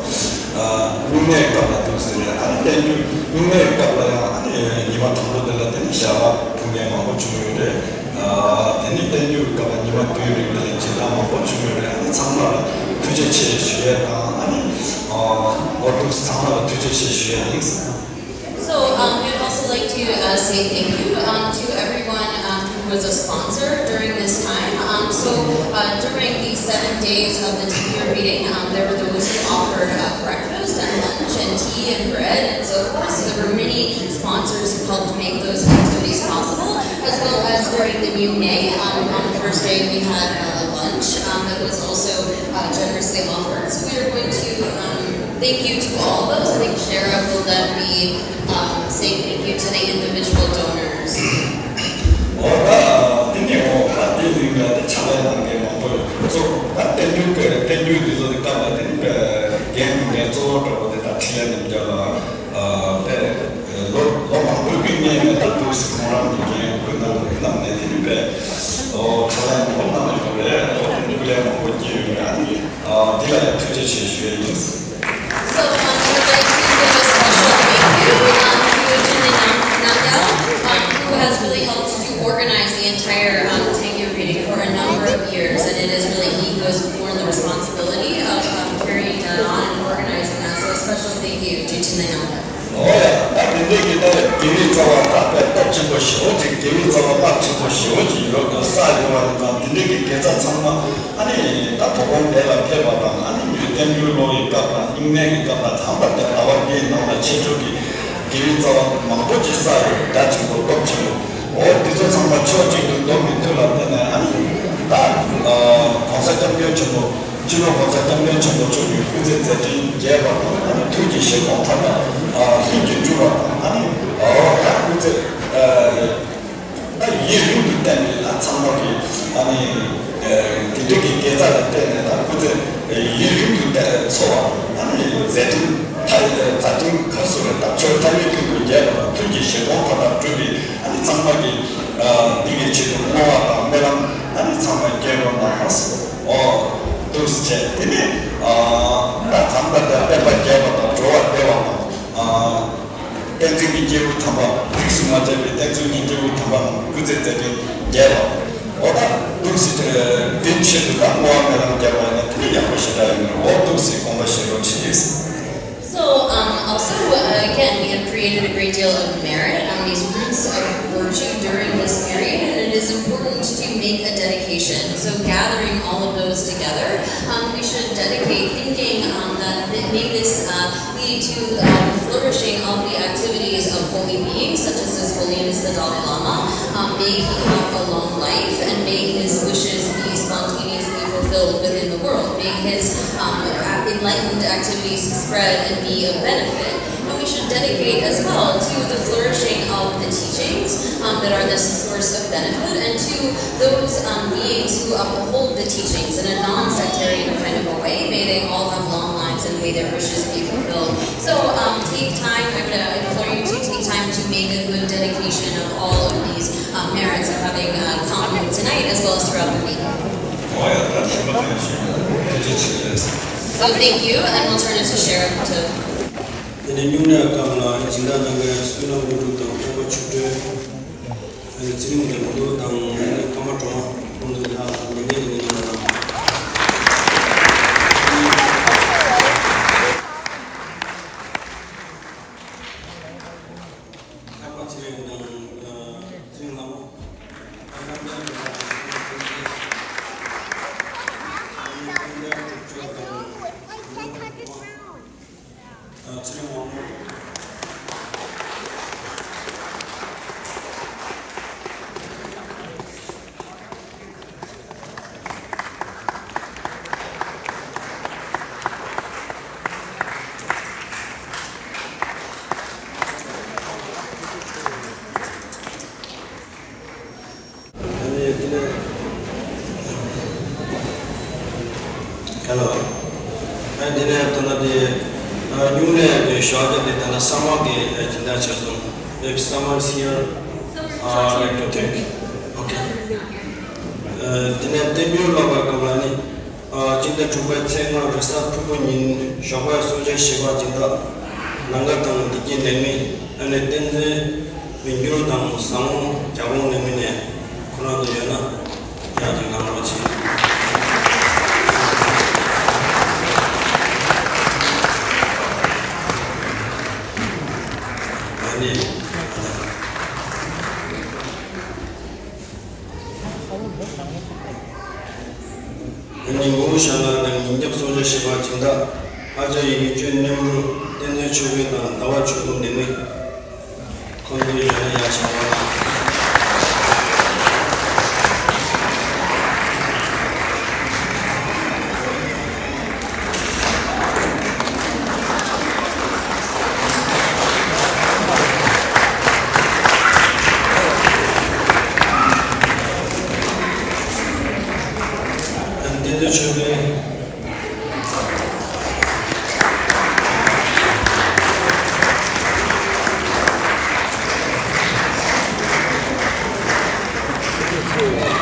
སྨྱུང་གནས་སྐབས་ལ་འདུག་ཟེར་རེད། ཨ་ནི་བསྟན་འགྱུར་སྨྱུང་གནས་སྐབས་ལ་ཡང་ཨ་ནི་ཉི་མ་དང་པོ་དེ་ལ་དེ་ནི་ཞལ་ལག་ཕུལ་མཁན་མང་པོ་བྱུང་ཡོད་རེད། དེ་ནི་བསྟན་འགྱུར་སྐབས་ལ་ཉི་མ་བདུན་རིང་དེ་ལ་སྦྱིན་བདག་མང་པོ་བྱུང་ཡོད་རེད། ཨ་ནི་ཚང་མ་ལ་ཐུགས་རྗེ་ཆེ་ཞུ་ཡས་དང་། ཨ་ནི་འོ་འདུག་ཚང་མ་ལ་ཐུགས་རྗེ་ཆེ་ཞུ་ཡས་ཡིན། So, um, we would also like to, uh, say thank you, um, to everyone, um, who was a sponsor during this time. Um, so, uh, during the seven days of the Tangyur reading, um, there were those who offered, uh, breakfast and lunch and tea and bread and so forth. So there were many sponsors who helped make those activities possible, as well as during the New Day. Um, on the first day, we had, uh, lunch, um, that was also, uh, generously offered. So we are going to, um, thank you to all those. I think Sheriff will then be, um, saying thank you to the individual donors. ཨོ་ད་དེ་ནས་འོ་ད་དེ་རིང་ལ་དེ་ཕྱག་ལས་གནང་མཁན་མང་པོ་ཡོད་ཚོ། ད་བསྟན་འགྱུར་གྱི་བསྟན་འགྱུར་འདི་ཚོ་དེ་སྐབས་ལ་དེ་ནི་པའི་རྒན་དང་རྒན་གཙོ་བོ་འདྲ་བོ་དེ་ད་འཕྲིན་ལས་རྣམ་རྒྱལ་ལགས། ཨ་པའི་ལོ་ལོ་མང་པོའི་དུས་ནས་ད་དུས་སུ་ཁོང་རང་གི་རྒན་ཁོས་གནང་གནང་ནས་དེ་ནི་པའི་ཨོ་ཕྱག་ལས་མང་པོ་གནང་ཡོད་རེད། ཨོ་དེ་ནི་སྐུ་ལས་མང་པོ་སྐྱེས་ཡོད་རེད། ཨ་ནི་ཨ་འདི་ལ་ཡང་ཐུགས་རྗེ་ཆེ་ཞུ་ཡ་ཡིན། So, um, we would like to give a special thank you, um, to Chinle Nam- Namgyal, um, who has really helped to organize the entire, um, Tengyu reading for a number of years, and it is really he who has borne the responsibility of, um, carrying that on and organizing that. So, a special thank you to Chinle Namgyal. ཨོ་ཡ། ད་དེ་འདྲའི་གི་ད་དགེ་བའི་རྩ་བ་ད་དཔེ་སྟོབས་ཆེན་པོ་ཞེ་པོ་ཅིག་དགེ་བའི་རྩ་བ་རླབས་ཆེན་པོ་ཞེ་པོ་ཅིག་ཡོད་ད་བསགས་ཡོད་པ་ཡིན་ཙང་། དེ་འདྲའི་གི་དགེ་རྩ་ཚང་མ་ཨ་ནི་ད་དོ་དགོང་དེ་ལ་ཕེབས་པ་དང་། ཨ་ནི་ཉོས་བསྟན་འགྱུར་ཀློག་ཡི་སྐབས་དང་། སྨྱུང་གནས་ཀྱི་སྐབས་དང་། གང་ལྟར་ཀྱང་ཟླ་བ་འདིའི་ནང་ལ་ཆེ་ཆུང་གི་དགེ་བའི་རྩ་བ་མང་པོ་ཅིག་བསགས་ཡོད། རྒྱ་ཆེན་པོ་སྟོབས་ཆེན་པོ། འོ་འདི་ཚོ་ཚང་མ་ཕྱོགས་གཅིག་ཏུ་བསྡོམས་པའི་མཐུ་ལ་བརྟེན་ནས། ཨ་ནི་ད་གོང་ས་སྐྱབས་མགོན་ཆེན་པོ་སྤྱི་ནོར་གོང་ས་སྐྱབས་མགོན་ཆེན་པོ་མཆོག་གི་སྐུ་ཚེ་མཛད་འཕྲིན་རྒྱས་པ་དང་། ཨ་ནི་ཐུགས་ཀྱི་བཞེད་དགོངས་མཐའ་དག་ལྷུན་གྱིས་གྲུབ་པ་དང་། ཨ་ནི་ད་སྐུ་ཚེ་ད་ཡུན་རིང་དུ་བརྟན་པའི་ད་ཚང་མ་གི་ཨ་ནི་དེ་འདྲའི་གི་དགེ་རྩ་ལ་བརྟེན་ནས། ད་སྐུ་ཚེ་ཡུན་རིང་དུ་འཚོ་བ་དང་། ཨ་ནི་མཛད་འཕྲིན་མཐའ་མཛད་འཕྲིན་ག་རེ་ཟེར་རེད། ད་ཆོས་མཐའ་ཡས་ཀུན་ཏུ་རྒྱས་པ་དང་། ཐུགས་ཀྱི་བཞེད་དགོངས་མཐའ་དག་གྲུབ་པའི་ཨ་ནི་ཚང་མ་གི་འདི་གའི་ཆེད་དུ་བསྔོ་བ་དང་སྨོན་ལམ་ཨ་ནི་ཚང་མ་སྐྱོན་རོགས་གནང་། ཨོ་ཐུགས་ དེ་ནས་ད་གང་ལྟར་ཀྱང་བསྟན་པ་རྒྱས་པ་དང་འགྲོ་བ་བདེ་བ་དང་། བསྟན་འཛིན་གྱི་སྐྱེས་བུ་དམ་པ། རིས་སུ་མ་ཆད་པའི་བསྟན་འཛིན་གྱི་སྐྱེས་བུ་དམ་པ་རྣམས་སྐུ་ཚེ་མཛད་རྗེས་རྒྱས་པ། འོ་ད་འདུག་སེ་དེ་ཆེད་དུ་ད་བསྔོ་བ་སྨོན་ལམ་རྒྱབ་པ་ཡིན་ན་དེ་ནི་ཡག་པོ་ཞེ་དྲག་ཡིན་ནོ། འོ་འདུག་སེ་དགོངས་པ་བཞེས་རོགས་བྱེད། So, um, also, uh, again, we have created a great deal of merit on these fruits of virtue during this period, and it is important to make a dedication. So, gathering all of those together, um, we should dedicate thinking, um, that th- may this, uh, lead to, uh, the flourishing of the activities of holy beings, such as His Holiness the Dalai Lama. Um, may he have a long life, and may his wishes be spontaneously fulfilled within the world. May his, um, enlightened activities spread and be of benefit. And we should dedicate as well to the flourishing of the teachings, um, that are the source of benefit, and to those, um, beings who uphold the teachings in a non-sectarian kind of a way. May they all have long lives, and may their wishes be fulfilled. So, um, take time, I would, uh, implore you to take time to make a good dedication of all of these, um, merits of having, uh, come tonight as well as throughout the week. So thank you, and we'll turn it to Sharon to དེ་ནས་སྨྱུང་གནས་སྐབས་ལ་སྦྱིན་བདག་གནང་མཁན་བསོད་ནམས་དངོས་གྲུབ་དང་སྤོབས་པ་ཆོས་སྒྲོན། ཚེ་རིང་དང་མུ་ཏོ་དང་ནི་ཕ་མ་གྲོགས་མོ་ཁོང་ཚོ་ལ་ཉིན་ནས་ཉིན་ལ་ལྷག་པ་ཚེ་རིང་དང་ཚེ་རིང་ལགས་མོ། Hello. ཨ་དེ་ནས་ད་ལྟ་དེ་ཨ་སྨྱུང་གནས་ཀྱི་ཞོགས་ཇ་དེ་ད་ལྟ་Summer གི་སྦྱིན་བདག་བྱས་སོང་། If Summer is here, uh, I'd like to thank. Okay. ཨ་དེ་ནས་བསྟན་འགྱུར་ཀློག་པའི་སྐབས་ལ་ནི། སྤྱི་ཟླ་དྲུག་པའི་ཚེས་ལྔ་རེས་གཟའ་ཕུར་བུ་ཉིན་ཞོགས་པའི་གསོལ་ཇ་བཞེས་པ་སྦྱིན་བདག་ལང་ཀ་དང་བདེ་སྐྱིད་ལེགས་སྨིན། ཨ་ནི་བསྟན་འཛིན་མི་འགྱུར་དང་བཟང་མོ་རྒྱལ་འགོང་ལེགས་སྨིན་ནས་ཁོ་རང་ཚོ་ཡོད་ན་ཡག་ཅིག་གནང་རོགས་གྱིས། ཨ་ནི། ཨ་ནི་ངོ་བོ་ཤ་ལག་དང་ཉིན་རྒྱབ་གསོལ་ཇ་བཞེས་པ་སྦྱིན་བདག་ཨ་ཅག་ཡི་གེ་གཅོད་གནས་མུར་བསྟན་འཛིན་ཆོས་འཕེལ་དང་ཟླ་བ་ཆོས་སྐུ་ལེགས་སྨིན། ཁོང་ཚོའི་གཞོན་ནུ་ཡ་ཆ་བ་ལ། བསྟན་འཛིན་ཆོས་འཕེལ།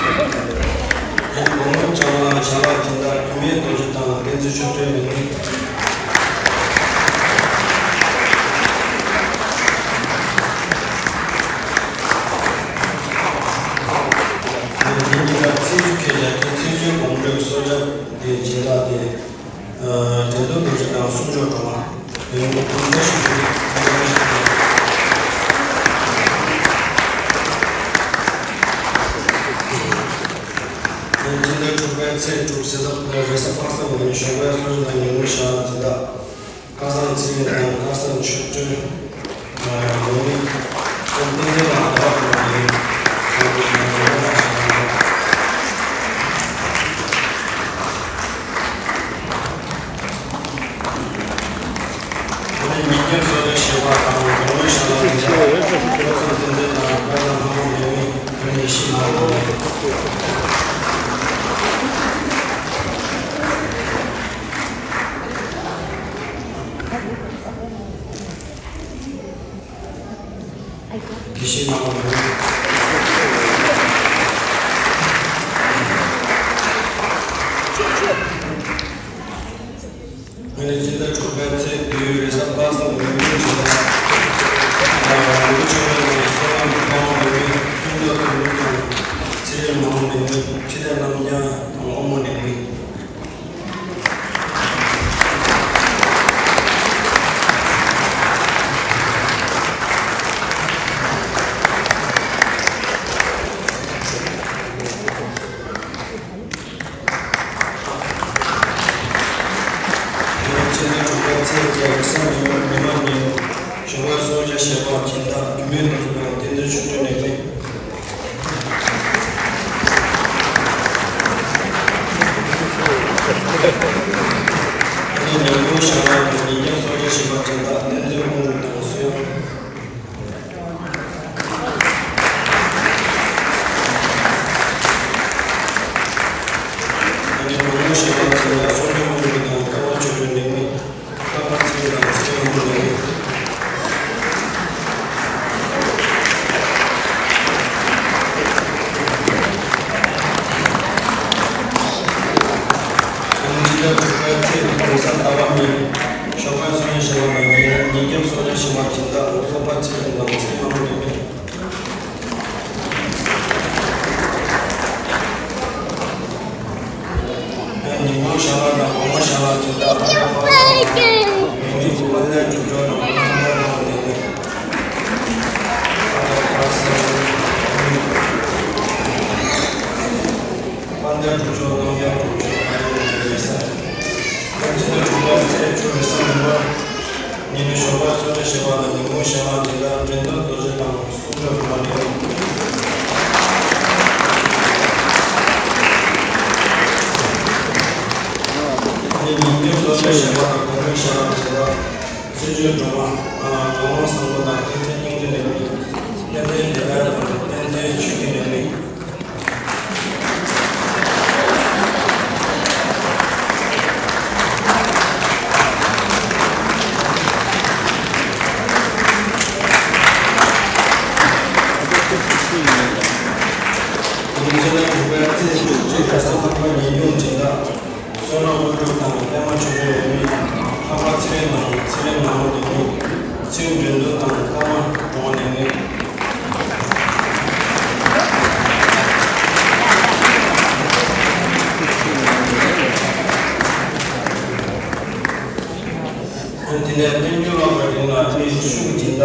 ཨ་ནི་དགོང་མོ་བྱ་བ་བྱ་བ་སྦྱིན་བདག་རྒྱུད་སྨད་རྡོ་རྗེ་དང་བསྟན་འཛིན་ཆོས་སྒྲོན་ལེགས་སྨིན། ཨ་ནི་དེ་ཉིན་ཀ་ཚེས་བཅུ་ཁལ་བརྒྱད་ཀྱི་ཚེས་བཅུའི་དགོང་དྲོའི་གསོལ་ཇ་དེ་སྦྱིན་བདག་དེ། དྲན་གདུང་རྡོ་རྗེ་དང་གསུང་མཆོག་སྒྲོལ་མ། ཡོན་མོ་ཀུན་དགའ་ཞིག་ཞུ། སྤྱི་ཟླ་དྲུག་པའི་ཚེས་དྲུག་གཟའ་རེས་གཟའ་པ་སངས་ཉིན་ཞོགས་པའི་གསོལ་ཇ་དང་ཉུང་ངུ་ཞག་སྦྱིན་བདག་ཁ་སང་ཚེ་རིང་དང་ཁ་སང་ཆོས་སྒྲོན། ཡོད་མེད་ཀུན་ཏན་ལ་དགའ་བ་དང་ཡིན། ཉིན་རྒྱབ་གསོལ་ཇ་བཞེས་པ་དང་དགོང་མོའི་ཞལ་ལག་མཛད་པ། བློ་བཟང་བསྟན་འཛིན་དང་བློ་བཟང་ལྷ་མོ་ལེགས་སྨིན་ཨ་ནི་ཡེ་ཤེས་ལགས་དང་། དགེ་བཤེས་རྣམ་པ་ལ། གོང་ས་ལྟ་བ་མེད། ཞོགས་པའི་སོ་ཉི་ཞེས་པ་ལ་ཉིན་ཉིན་རྒྱབ་སོ་ཉི་ཞེས་པ་སྦྱིན་བདག་སློབ་པ་ཚེ་རིང་དང་ཚེ་དམར་པོ་ལས་མེད། ཉིན་གུང་ཞལ་ལག་དང་དགོང་མོ་ཞལ་ལག་སྦྱིན་བདག་ཨ་ཡ་པ་ལ་མི་མི་དགུ་པ་ལས་གྲུབ་སྦྱོར་དང་དགོང་མོ་ལས་མེད། དཔལ་ལྡན་གྲུབ་མཆོག་རྣམ་རྒྱལ་གྲུབ་མཆོག་ཨ་ཡོང་ཡོད་ས། ཐམས་ཅད་ལ་གྲུབ་པ་ཚེ་ཆུ་རེ་ས་མེད་པ། ཉིན་མོའི་ཞོགས་པ་གསོལ་རས་ཞེས་པ་ལ་ཉིན་གུང་ཞལ་ལག་འདི་ལྟར་འགྲན་བསྡུར་རྡོ་རྗེ་དང་གསུང་སྒྲོག་གྲུབ་པ་ལས། ཉིན་གུང་གསོལ་རས་ཞེས་པ་དང་དགོང་མོའི་ཞལ་ལག་འདི་ལྟར། སྲིད་ཇུས་སྒྲོལ་མ། ངག་དབང་བཟང་པོ་དང་བསྟན་འཛིན་སྙིང་རྗེ་ལས་མི། བསྟན་འཛིན་བདེ་ལེགས་དང་བསྟན་འཛིན་ཆོས་སྐྱིད་ལས་མི། ཉིན་རྒྱུན་ལ་གྲུབ་པའི་ཚེས་བཅུ་གཅིག་གི་ས་ཐོག་པ་ཉིན་གུང་སྦྱིན་བདག་བསོད་ནམས་དངོས་གྲུབ་དང་པད་མ་ཆོས་སྒྲོན་ལས་མི། ལྷག་པ་ཚེ་རིང་དང་ཚེ་རིང་ནག་མོ་ལས་མི། ཚེ་རིང་འགྲན་བསྡུར་དང་ཀརྨ་གྲོང་ལས་མི། དེ་ནས་བསྟན་འགྱུར་ལྷག་པའི་རིང་ལ་མི་ཤུགས་སྦྱིན་བདག་ད་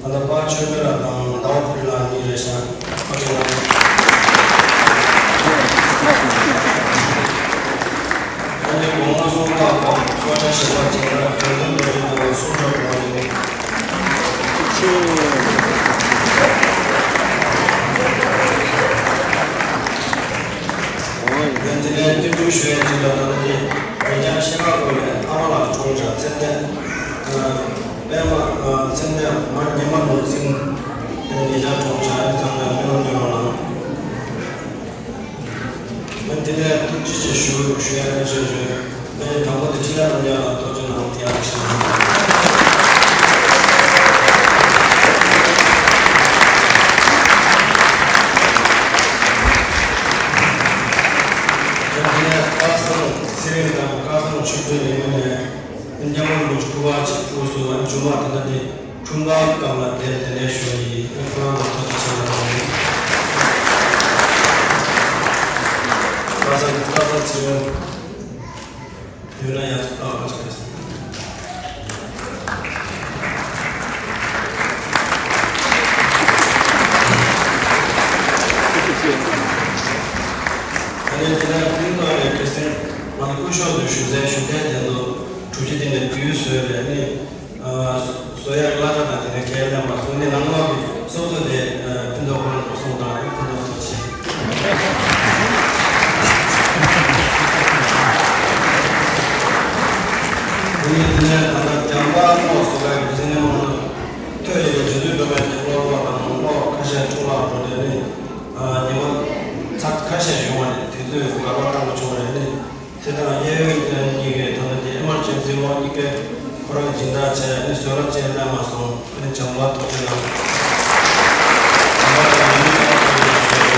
ལྟ་པ་ཆོས་འཕེལ་ལགས་དང་ཟླ་བ་ཕུན་ལགས་གཉིས་རེད་ཤག་ཨ་ཅེ་ལགས། ཨ་ནི་དགོང་མོ་གསུམ་པ་སྐབས་ཚོགས་བཅར་ཞལ་པར་ཅིག་ལ་རྒྱུན་ལྡན་འགྲོ་རྒྱུ་དང་གསུང་སྒྲོག་འགྲོ་བ་ཡིན། ཡང་དེ་ནས་བསྟན་འགྱུར་ཞུ་ཡས་ཅིག་ལ་ད་ལྟ་དེ་བོད་ལྗོངས་ཤེལ་དཀར་སྒོ་ནས་ཨ་མ་ལགས་གྲོངས་ཤག་མཚན་ལྡན། པད་མ། མཚན་ལྡན་མ་ཉི་མ་ནོར་འཛིན། ཉེ་ཆར་གྲོངས་ཤག་ཨ་ནི་ཚང་མས་སྨོན་ལམ་སྐྱོན་རོགས་གནང་། ཨ་ནི་དེ་ནས་ཐུགས་རྗེ་ཆེ་ཞུ་ཞུ་ཡ་ཨ་ཞེས་ཞུ། ཨ་ནི་དང་པོ་དེ་ཁྲི་ལ་རང་རྒྱལ་ལ་ཐུགས་རྗེ་གནང་དེ་ཡང་ཞུ། ཨ་ནི་དེ་ནས་སྐལ་བཟང་ཚེ་རིང་དང་སྐལ་བཟང་ཆོས་སྒྲོན་ལས་ཡོན་ནས། མཉམ་མོ་རིན་པོ་ཆེ་སྐུ་པར་ཅིག་བཙུགས་སོང་། ཨ་ནི་མཇུག་མ་དེ་འདྲ་དེ་འཁྲུངས་སྐར་སྐབས་ལ་དེ་དེ་ལས་ཞུ་ཡིན། ཨ་ཁོ་རང་ལ་ཐུགས་རྗེ་ཆེ་ལབ་པ་ཡིན། ཁ་སང་ཁ་སང་ཚེ་རིང་ཡོད་ན་ཡང་ཨ་ཁ་ཆག་ག་སོང་། ཨ་ནི་དེ་ནས་ཕུན་ཚོགས་ནས་ཁ་སང་ང་ཚོ་སྐུ་ཞབས་ཚོས་ཞུ་སའི་ཞུ་ཐལ་དེ་ཚོ་གྲུབ་ཆ་དེ་ནས་བསྡུས་བཟོས་རེད། ཨ་ནི། བཟོ་ཡག་གླ་ཆ་དང་དེ་ནས་ཁས་ལེན་པ་སོང་ནས་ནང་ལོགས་ཀྱི་སོ་སོ་དེ་ཕུན་ཚོགས་ཁོ་རང་ཚོ་སོང་དང་ཕུན་ཚོགས་ཚོ་བྱེད། དེ་ནས་དེ་ནས་ད་ལྟ་རྒྱང་པ་ལོག་བཟོ་ག་གི་ཚེ་ནས་མང་ཚོགས་ཐོས་ཡོད་པའི་རྗེ་བཙུན་སྒྲོལ་མའི་རྒྱང་ལོག་ལོག་དང་ལོག་ཁ་ཤས་འཁྲུངས་ལག་འགྲོ་ནས་ནི་ཉི་མ་ཚ་ཁ་ཤས་ཡོང་བ་རེད། དུས་ཚོད་འགལ་བ་བཏང་བ་བྱུང་བ་རེད་ནི། དེ་དང་གཡས་གཡོན་གཉིས་ཀའི་ད་ལྟ་དེ་ཨེ་མར་ཇེན་སི་ལོག་གཉིས་ཀའི་ཁོ་རང་སྦྱིན་བདག་བྱས་ནས་བཟོད་གླགས་ཅན་གནང་མ་སོང་། ཨ་ནི་བྱམས་པ་ཐུགས་རྗེ་གནང་། བྱམས་པ་དང་ཡིད་མི་ཚང་བ་ཡོད་ཞུ།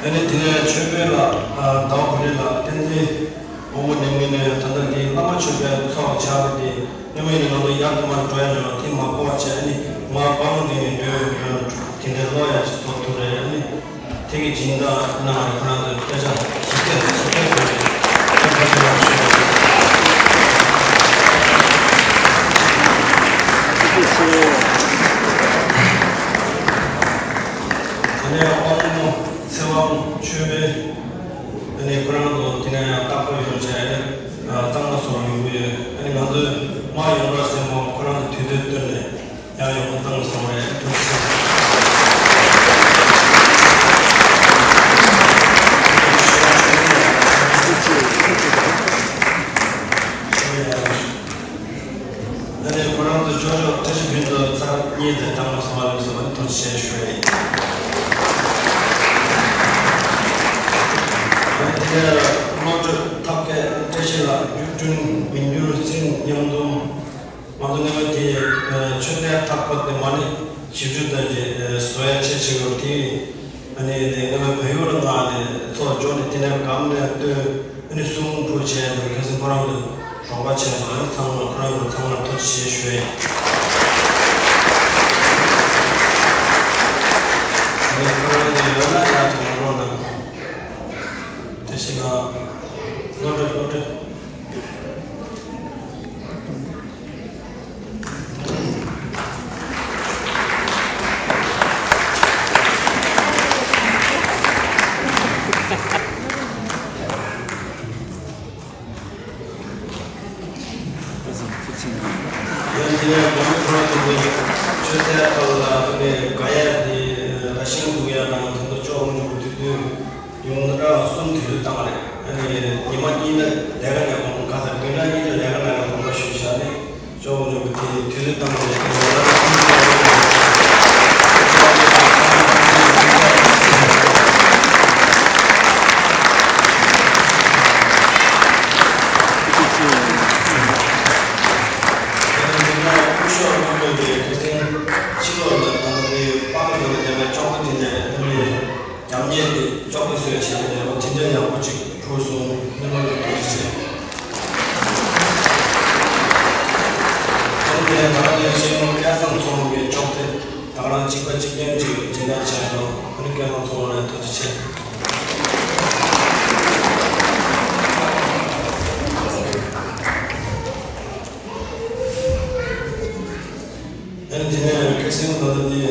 ཨ་ནི་དེ་ནས་ཆོས་འཕེལ་ལགས། ཟླ་བ་བུ་རེ་ལགས། བསྟན་འཛིན་དབང་པོ་ནས་མི་ནས་ད་ལྟ་འདི་བླ་མ་མཆོད་པའི་ཚོགས་ཆགས་པ་དེ་སྔོན་མ་ཡིན་ན་ང་ཚོ་ཡར་དུ་མར་འགྲོ་ཡ་འགྲོ་དེ་མ་གོ་བ་བྱས། ཨ་ནི་མ་སྤང་དེ་ནས་འགྲོ་འགྲོ་དེ་འདྲའི་ལོ་ཡ་ཅིག་བཟོ་ཐུབ་རེད། ཨ་ནི། དེ་གི་སྦྱིན་བདག་གནང་བའི་ཁོ་རང་ཚོའི་དཔེ་ཆ་ཞིབ་ཕྲ་ཞིབ་ཕྲ་བཟོས་ནས་ཁྱེད་ཁ་ཤས་ལ་ཞུ་བ་རེད། དེ་ནས་དབང་མོ་ཚེ་དབང་ཆོས་འཕེལ། དེ་ནས་ཁོ་རང་ཚོ་དེ་ནས་ཡང་རྟག་པར་ཡོང་བྱས་ནས་གཙང་མ་སོགས་ཡོང་གི་ཡོད། ཨ་ནི་ང་ཚོས་མ་ཡོང་བར་སེམས་པ་ཁོ་རང་ཚོ་དུས་ཚོད་བཏོན་ནས། ཡང་ཡོང་གཙང་སོང་རེད། ཐུགས་རྗེ་ཆེ། ཨ་ནི་ཁོ་རང་ཚོ་ཆོས་ཕྱོགས་བཀྲ་ཤིས་ཕུན་ཚོགས་ཚར་གཉིས་ཙམ་གཙང་མ་སོང་བ་ལེགས་སོ་བ་ནི་ཐུགས་རྗེ་ཆེ་ཞུ་རེད། ཨ་ནི་དེ་ནས་བློ་གྲོས་ཐབས་མཁས་བཀྲ་ཤིས་ལགས། འགྱུར་བསྐྲུན་མི་འགྱུར་ཚིག་མཉམ་འཛོམས། ང་ཚོ་སྔོན་མ་དེ་མཆོད་རྟེན་ཐག་པ་དེ་མ་ཎི་བཞི་བཅུ་ཙམ་ཅིག་བཟོ་ཡ་ཆེད་བྱས་ཡོད་དེ། ཨ་ནི་དེ་སྔོན་མ་བལ་ཡུལ་ལ་མངགས་ནས་ཚོགས་ འཇོག་ནས་དེ་ནས་སྒམ་ནས་བཏོན། ཨ་ནི་གསུང་འབུལ་བྱས་འདུག་ཁ་སང་ཁོ་རང་གི་རོགས་པ་བྱས་སོང་། ཚང་མ་ཁོ་རང་གི་ཚང་མར་ཐུགས་རྗེ་ཆེ་ཞུ་ཡ་ཡིན། ཨ་ནི་ཁོ་རང་གི་ཡོད་ན་ཡག་གི་མ་རོགས་གནང་། དེ་བཞིན་ང་བློ་གྲོས་བློ་གྲོས། ཡང་དེ་ནས་དགོང་མོ་ཁོ་རང་ཚོ་གི་ཆོས་ཚན་ཁག་ལ་ཨ་ནི་དགའ་ཡ་དེ་ད་ཤིང་འཛུགས་ཡ་དང་དེ་ཚོ་ཅོག་མོ་དུས་དུས་ཡོང་ན་གསུམ་དུས་ཚོད་བཏང་བ་རེད། ཨ་ནི་ཉི་མ་གཉིས་ལ་ལས་ཀ་ནས་གོང་ག་ཚ་དགོན་ན་གཉིས་ལ་ལས་ཀ་ནས་གོང་མ་ཞུས་བཞག་ནས། ཅོག་ཅོག་གི་དེ་དུས་ཚོད་བཏང་ནས་སྐུ་ཞབས་མང་པོས་དེ་ཁ་སང་ཕྱི་ལོགས་ལ་ད་ལྟ་དེ་པར་ལ་ཡོད་པའི་ཅོག་པ་དེ་ནས་ཨ་ནི། རྒྱབ་གཉེར་དེ་ཅོག་པའི་སྲོལ་བྱས་ནས་འོ་དེ་འདྲ་ཡག་པོ་ཅིག་ཕུལ་སོང་། སྣེ་མོ་ལ་ཐུགས་རྗེ་ཆེ། ད་ནི་ད་ནི་ཤེས་མོ་སྐལ་བཟང་ཚོགས་མི་གི་ཅོག་ཙེ་ད་རང་གཅིག་པ་གཅིག་རྐྱང་ཅིག་སྦྱིན་བདག་བྱས་སོང་། ཨ་ནི་སྐལ་བཟང་ཚོགས་མི་ལ་ཐུགས་རྗེ་ཆེ། ཨ་ནི་དེ་ནས་ཁ་སང་ད་ལྟ་དེ།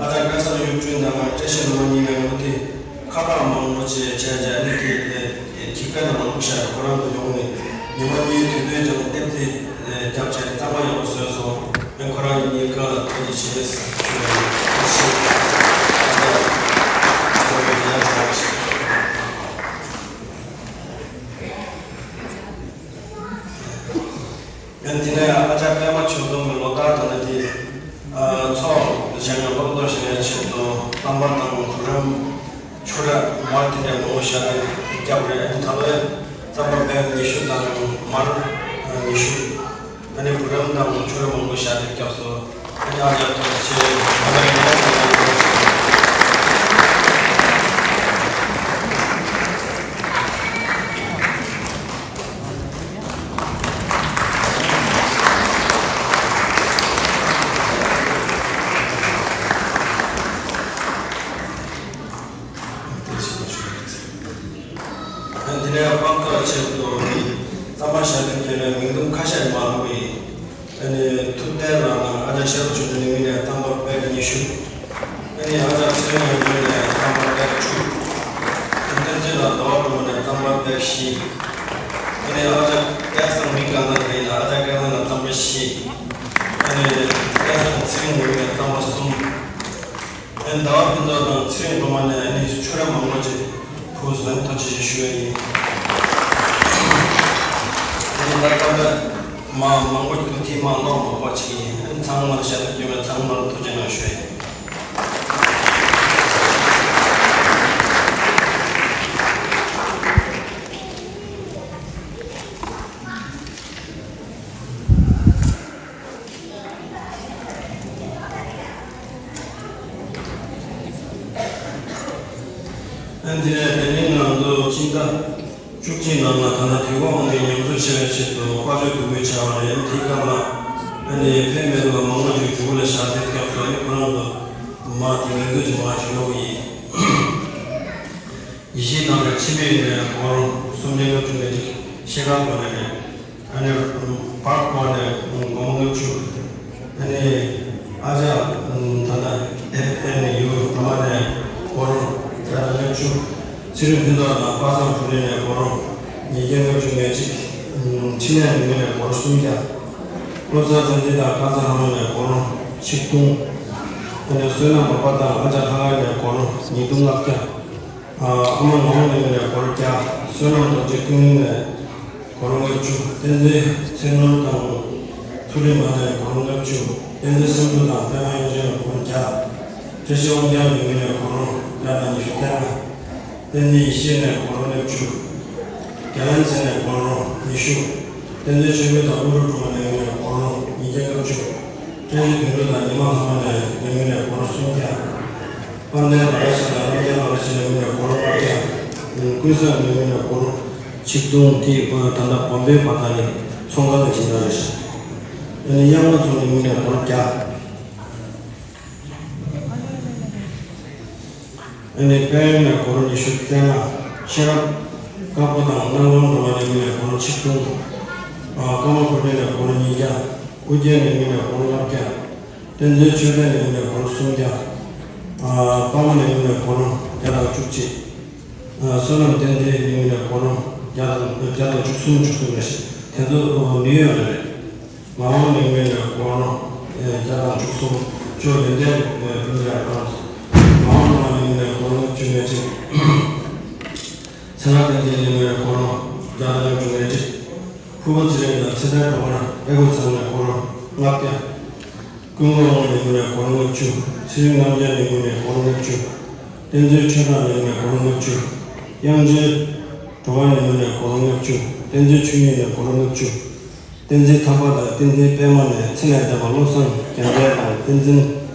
ཨ་ཅག་སྐལ་བཟང་གཡུ་སྒྲོན་དང་བཀྲ་ཤིས་ལྷ་མོ་གཉིས་ནས་འོ་དེ་ཁ་པར་མང་པོ་བྱས་བྱས་བྱས་ནི་དེ་དེ་ཐིག་པ་ནང་མང་པོ་བཞག་ཁོ་རང་ཚོ་ཡོང་ནས་ཉི་མ་གཉིས་དུས་ཚོད་ཀྱང་ལྟེབ་རྩེག་རྒྱབ་བྱས་གཙང་མ་ཡག་པོ་བཟོས་སོང་། ཨེ་ཁོ་རང་གཉིས་ཀ་ལ་ཐུགས་རྗེ་ཆེ་ཞུ་བ་ཡིན། ཐུགས་རྗེ་ཆེ། ཨ་ཅག་སྐལ་བཟང་གཡུ་སྒྲོན། ཡང་དེ་ནས་ཨ་ཅག་པད་མ་ཆོས་སྐྱོང་གི་ལོ་ལྟར་དང་ནི་དེ། ཚོགས་གཞན་ཡང་སློབ་གཏོང་ཞིག་ལས་ཆེད་དུ་རྩམ་པ་དང་བུ་རམ་ཆུ་ར་མར་དེ་འདྲ་མང་པོ་བཞག་ནས་བརྒྱབ་རེད། ད་ལོའི་རྩམ་པ་བེག་ཉི་ཤུ་དང་མར་ཉི་ཤུ། ཨ་ནི་བུ་རམ་དང་ཆུ་ར་མང་པོ་བཞག་ནས་བརྒྱབ་སོང་། ཨ་ནི་ཨ་ཅག་ཐུགས་རྗེ་ཆེ། ཨ་ཅག་ཡིན་ན་ཡང་ཐུགས་རྗེ་ཆེ། དེ་ནས་དཔང་རྟགས་ཆེད་དུ་རྩམ་པ་བཞག་ནས་བརྒྱབ་ནས་མིག་མཐོང་ཁ་ཤས་མ་ལྷུང་བའི། ཨ་ནི་ཐུབ་བསྟན་ལགས་དང་ཨ་ཅག་ཤེས་རབ་ཆོས་སྒྲོན་ནས་མི་ནས་རྩམ་པ་བེག་ཉི་ཤུ། ཨ་ནི་ཨ་ཅག་ཚེ་རིང་ནས་མི་ནས་རྩམ་པ་བེག་བཅུ། ཨ་ནི་བསྟན་འཛིན་ལགས་ཟླ་བ་སྒྲོལ་མ་ནས་རྩམ་པ་བེག་བཞི། ཨ་ནི་ཨ་ཅག་སྐལ་བཟང་མི་གང་དང་རེད་ལ་ཨ་ཅག་སྐལ་བཟང་ལ་རྩམ་པ་བཞི། ཨ་ནི་སྐལ་བཟང་ཚེ་རིང་ནས་མི་ནས་རྩམ་པ་གསུམ། ཨ་ནི་ཟླ་བ་ཕུན་ཚོགས་དང་ཚེ་རིང་སྒྲོལ་མ་ནས་ཨ་ནི་ཆུ་ར་མང་པོ་ཅིག་ཕུལ་སོང་། ཐུགས་རྗེ་ཆེ་ཞུ་ཡ་ཡིན། ཨ་ནི་ད་ལྟ་མ་མང་པོ་ཞིག་ཏུ་ཐིག་མ་ཀློག་མ་དགོས་པ་ཅིག་ཡིན། ཨ་ནི་ཚང་མར་ཞབས་ཏོག་བསྐྱོན་པའི་ཚང་མར་ཐུགས་རྗེ་གནང་ཞུ་ཡ་ཡིན། ཨ་ནི་དེ་ནས་དེ་རིང་ང་ཚོ་ཕྱི་ཟླ་བཅུ་གཅིག་ནང་ལ་ད་ལྟ་དུས་འཁོར་དབང་ལྡན་ཉམས་གསོ་བྱེད་པའི་ཆེད་དུ་དཔལ་འབྱོར་འདུ་འགོད་བྱ་བ་རེད། དེའི་སྐབས་ལ་ཨ་ནི་ཕེབས་མེད་པ་མང་པོ་ཞིག་འཇུག་ལ་བཞག་དེ་སྐབས་སུ་ཨ་ནི་ཁོ་རང་ཚོ་མ་དེ་ངེས་འཛིན་གྱི་མ་ཞིག་ལོག་ཡིན། ཡེ་ཤེས་ནང་ལ་ཕྱི་པའི་ནས་སྒོར་སུམ་བརྒྱ་ལྔ་བཅུ་ང་གཅིག་ཤེལ་དཀར་སྒོ་ནས་རེད། ཨ་ནི་བར་སྒོ་ནས་སྒོར་མོ་ལྔ་བཅུ། ཨ་ནི་ཨ་ཅག་ད་ལྟ་ཨེ་ཨེ་ནི་ཡུ་སྒྲོལ་མ་ནས་སྒོར་བརྒྱ་དང་ལྔ་བཅུ། ཚེ་རིང་ཕུན་ཚོགས་དང་པ་སངས་བུ་རིན་ནས་སྒོར་ཉིས་བརྒྱ་ལྔ་བཅུ་ང་གཅིག་ཕྱི་ནས་ནུས་ནས་སྒོར་སུམ་བརྒྱ། བློ་བཟང་བསྟན་འཛིན་དང་ཁ་སང་ལྷ་མོ་ནས་སྒོར་ཆིག་སྟོང་། ཨ་ནི་བསོད་ནམས་འབར་པ་དང་ཨ་ཅག་ལྷ་དགའ་ནས་སྒོར་ཉིས་སྟོང་ལྔ་བརྒྱ། ཨ་མ་ངག་དབང་ལེགས་མ་ནས་སྒོར་བརྒྱ། བསོད་ནམས་རྡོ་རྗེ་ཀུན་གླིང་ནས་སྒོར་ལྔ་བཅུ། བསྟན་འཛིན་ཚེ་རྣོན་དང་མཚུར་རིགས་མ་ནས་སྒོར་ལྔ་བཅུ། བསྟན་འཛིན་བསམ་གྲུབ་དང་པད་མ་དབྱངས་ཅན་ལ་སྒོར་བརྒྱ། བཀྲ་ཤིས་དབང་རྒྱལ་ལེགས་མ་ནས་སྒོར་བརྒྱ་དང་ཉི་ཤུ་རྩ་ལྔ། བསྟན་འཛིན་ཡེ་ཤེས་ནས་སྒོར་ལྔ་བཅུ། རྒྱ་ལམ་ཚེ་ནས་སྒོར་ཉི་ཤུ། བསྟན་འཛིན་ཆོས་འཕེལ་དང་ཀླུ་སྒྲུབ་སྒྲོལ་མ་ནས་སྒོར་ཉིས་བརྒྱ་ལྔ་བཅུ། བཀྲ་ཤིས་དོན་གྲུབ་དང་ཉི་མ་ལྷ་མོ་ནས་ལེགས་མ་ནས་སྒོར་སུམ་བརྒྱ། དཔལ་ལྡན་ར་ཡ་ཤ་དང་བློ་ ཡང་ལ་ཞིག་ནས་མི་ནས་སྒོར་ལྔ་བརྒྱ། ཀུན་བཟང་ནས་མི་ནས་སྒོར་ཆིག་སྟོང་དེ་ད་ལྟ་བམ་པའི་བར་ཐག་ནས་ཚོང་ཁང་ནས་སྦྱིན་བདག་རེད། ཨ་ནི་གཡང་ལ་ཚོང་ནས་མི་ནས་སྒོར་བརྒྱ། ཨ་ནི་དཔལ་ཡོན་ནས་སྒོར་ཉི་ཤུ་རྩ་ལྔ། ཤེས་རབ་དཀར་པོ་དང་སྣང་སྒོམ་འགྲོ་བ་ནས་མི་ནས་སྒོར་ཆིག་སྟོང་། ཨ་ཀརྨ་བུ་ཁྲིད་ནས་སྒོར་ཉིས་བརྒྱ། ཨོ་རྒྱན་ནས་མི་ནས་སྒོར་ལྔ་བརྒྱ། བསྟན་འཛིན་ཆོས་སྒྲོན་ནས་མི་ནས་སྒོར་སུམ་བརྒྱ། ཨ་པདྨ་ནས་མི་ནས་སྒོར་བརྒྱ་དང་བཅུ་གཅིག། ཨ་བསོད་ནམས་བསྟན་འཛིན་ནས་མི་ནས་སྒོར་བརྒྱ་དང་བརྒྱ་དང་བཅུ་གསུམ་བཅུ་གསུམ་རེད། དེ་ཚོ་ནུས་ཡོད་རེད། མ་འོངས་ནས་མི་ནས་སྒོར་བརྒྱ་དང་བཅུ་གསུམ། ཇོ་ཡོན་ཏན་ཕུན་ཚོགས་ལགས་ཀྱང་། མ་འོངས་ནས་མི་ནས་སྒོར་བཅུ་མེད་ཅིང་། ཚེ་རབས་བསྟན་འཛིན་ནས་མི་ནས་སྒོར་བརྒྱ་དང་བཅུ་མེད་ཅིང་། ཕུར་བུ་ཚེ་རིང་དང་ཚེ་ཐར་སྒྲོལ་མ་ཨེ་ཁུ་ཚང་ནས་སྒོར་ལྔ་བརྒྱ། ཀུན་དགའ་དབང་མོ་ནས་མི་ནས་སྒོར་ལྔ་བཅུ། ཚེ་རིང་རྣམ་རྒྱལ་ནས་མི་ནས་སྒོར་ལྔ་བཅུ། བསྟན་འཛིན་ཆོས་གྲགས་ནས་མི་ནས་སྒོར་ལྔ་བཅུ། དབྱངས་ཅན་སྒྲོལ་མ་ནས་མི་ནས་སྒོར་ལྔ་བཅུ། བསྟན་འཛིན་ཆོས་ཉིད་ནས་སྒོར་ལྔ་བཅུ། བསྟན་འཛིན་ཐར་པ་དང་བསྟན་འཛིན་པད་མ་ནས་ཚེ་ལས་འདས་པ་བློ་བཟང་རྒྱལ་མཚན་དང་བསྟན་འཛིན་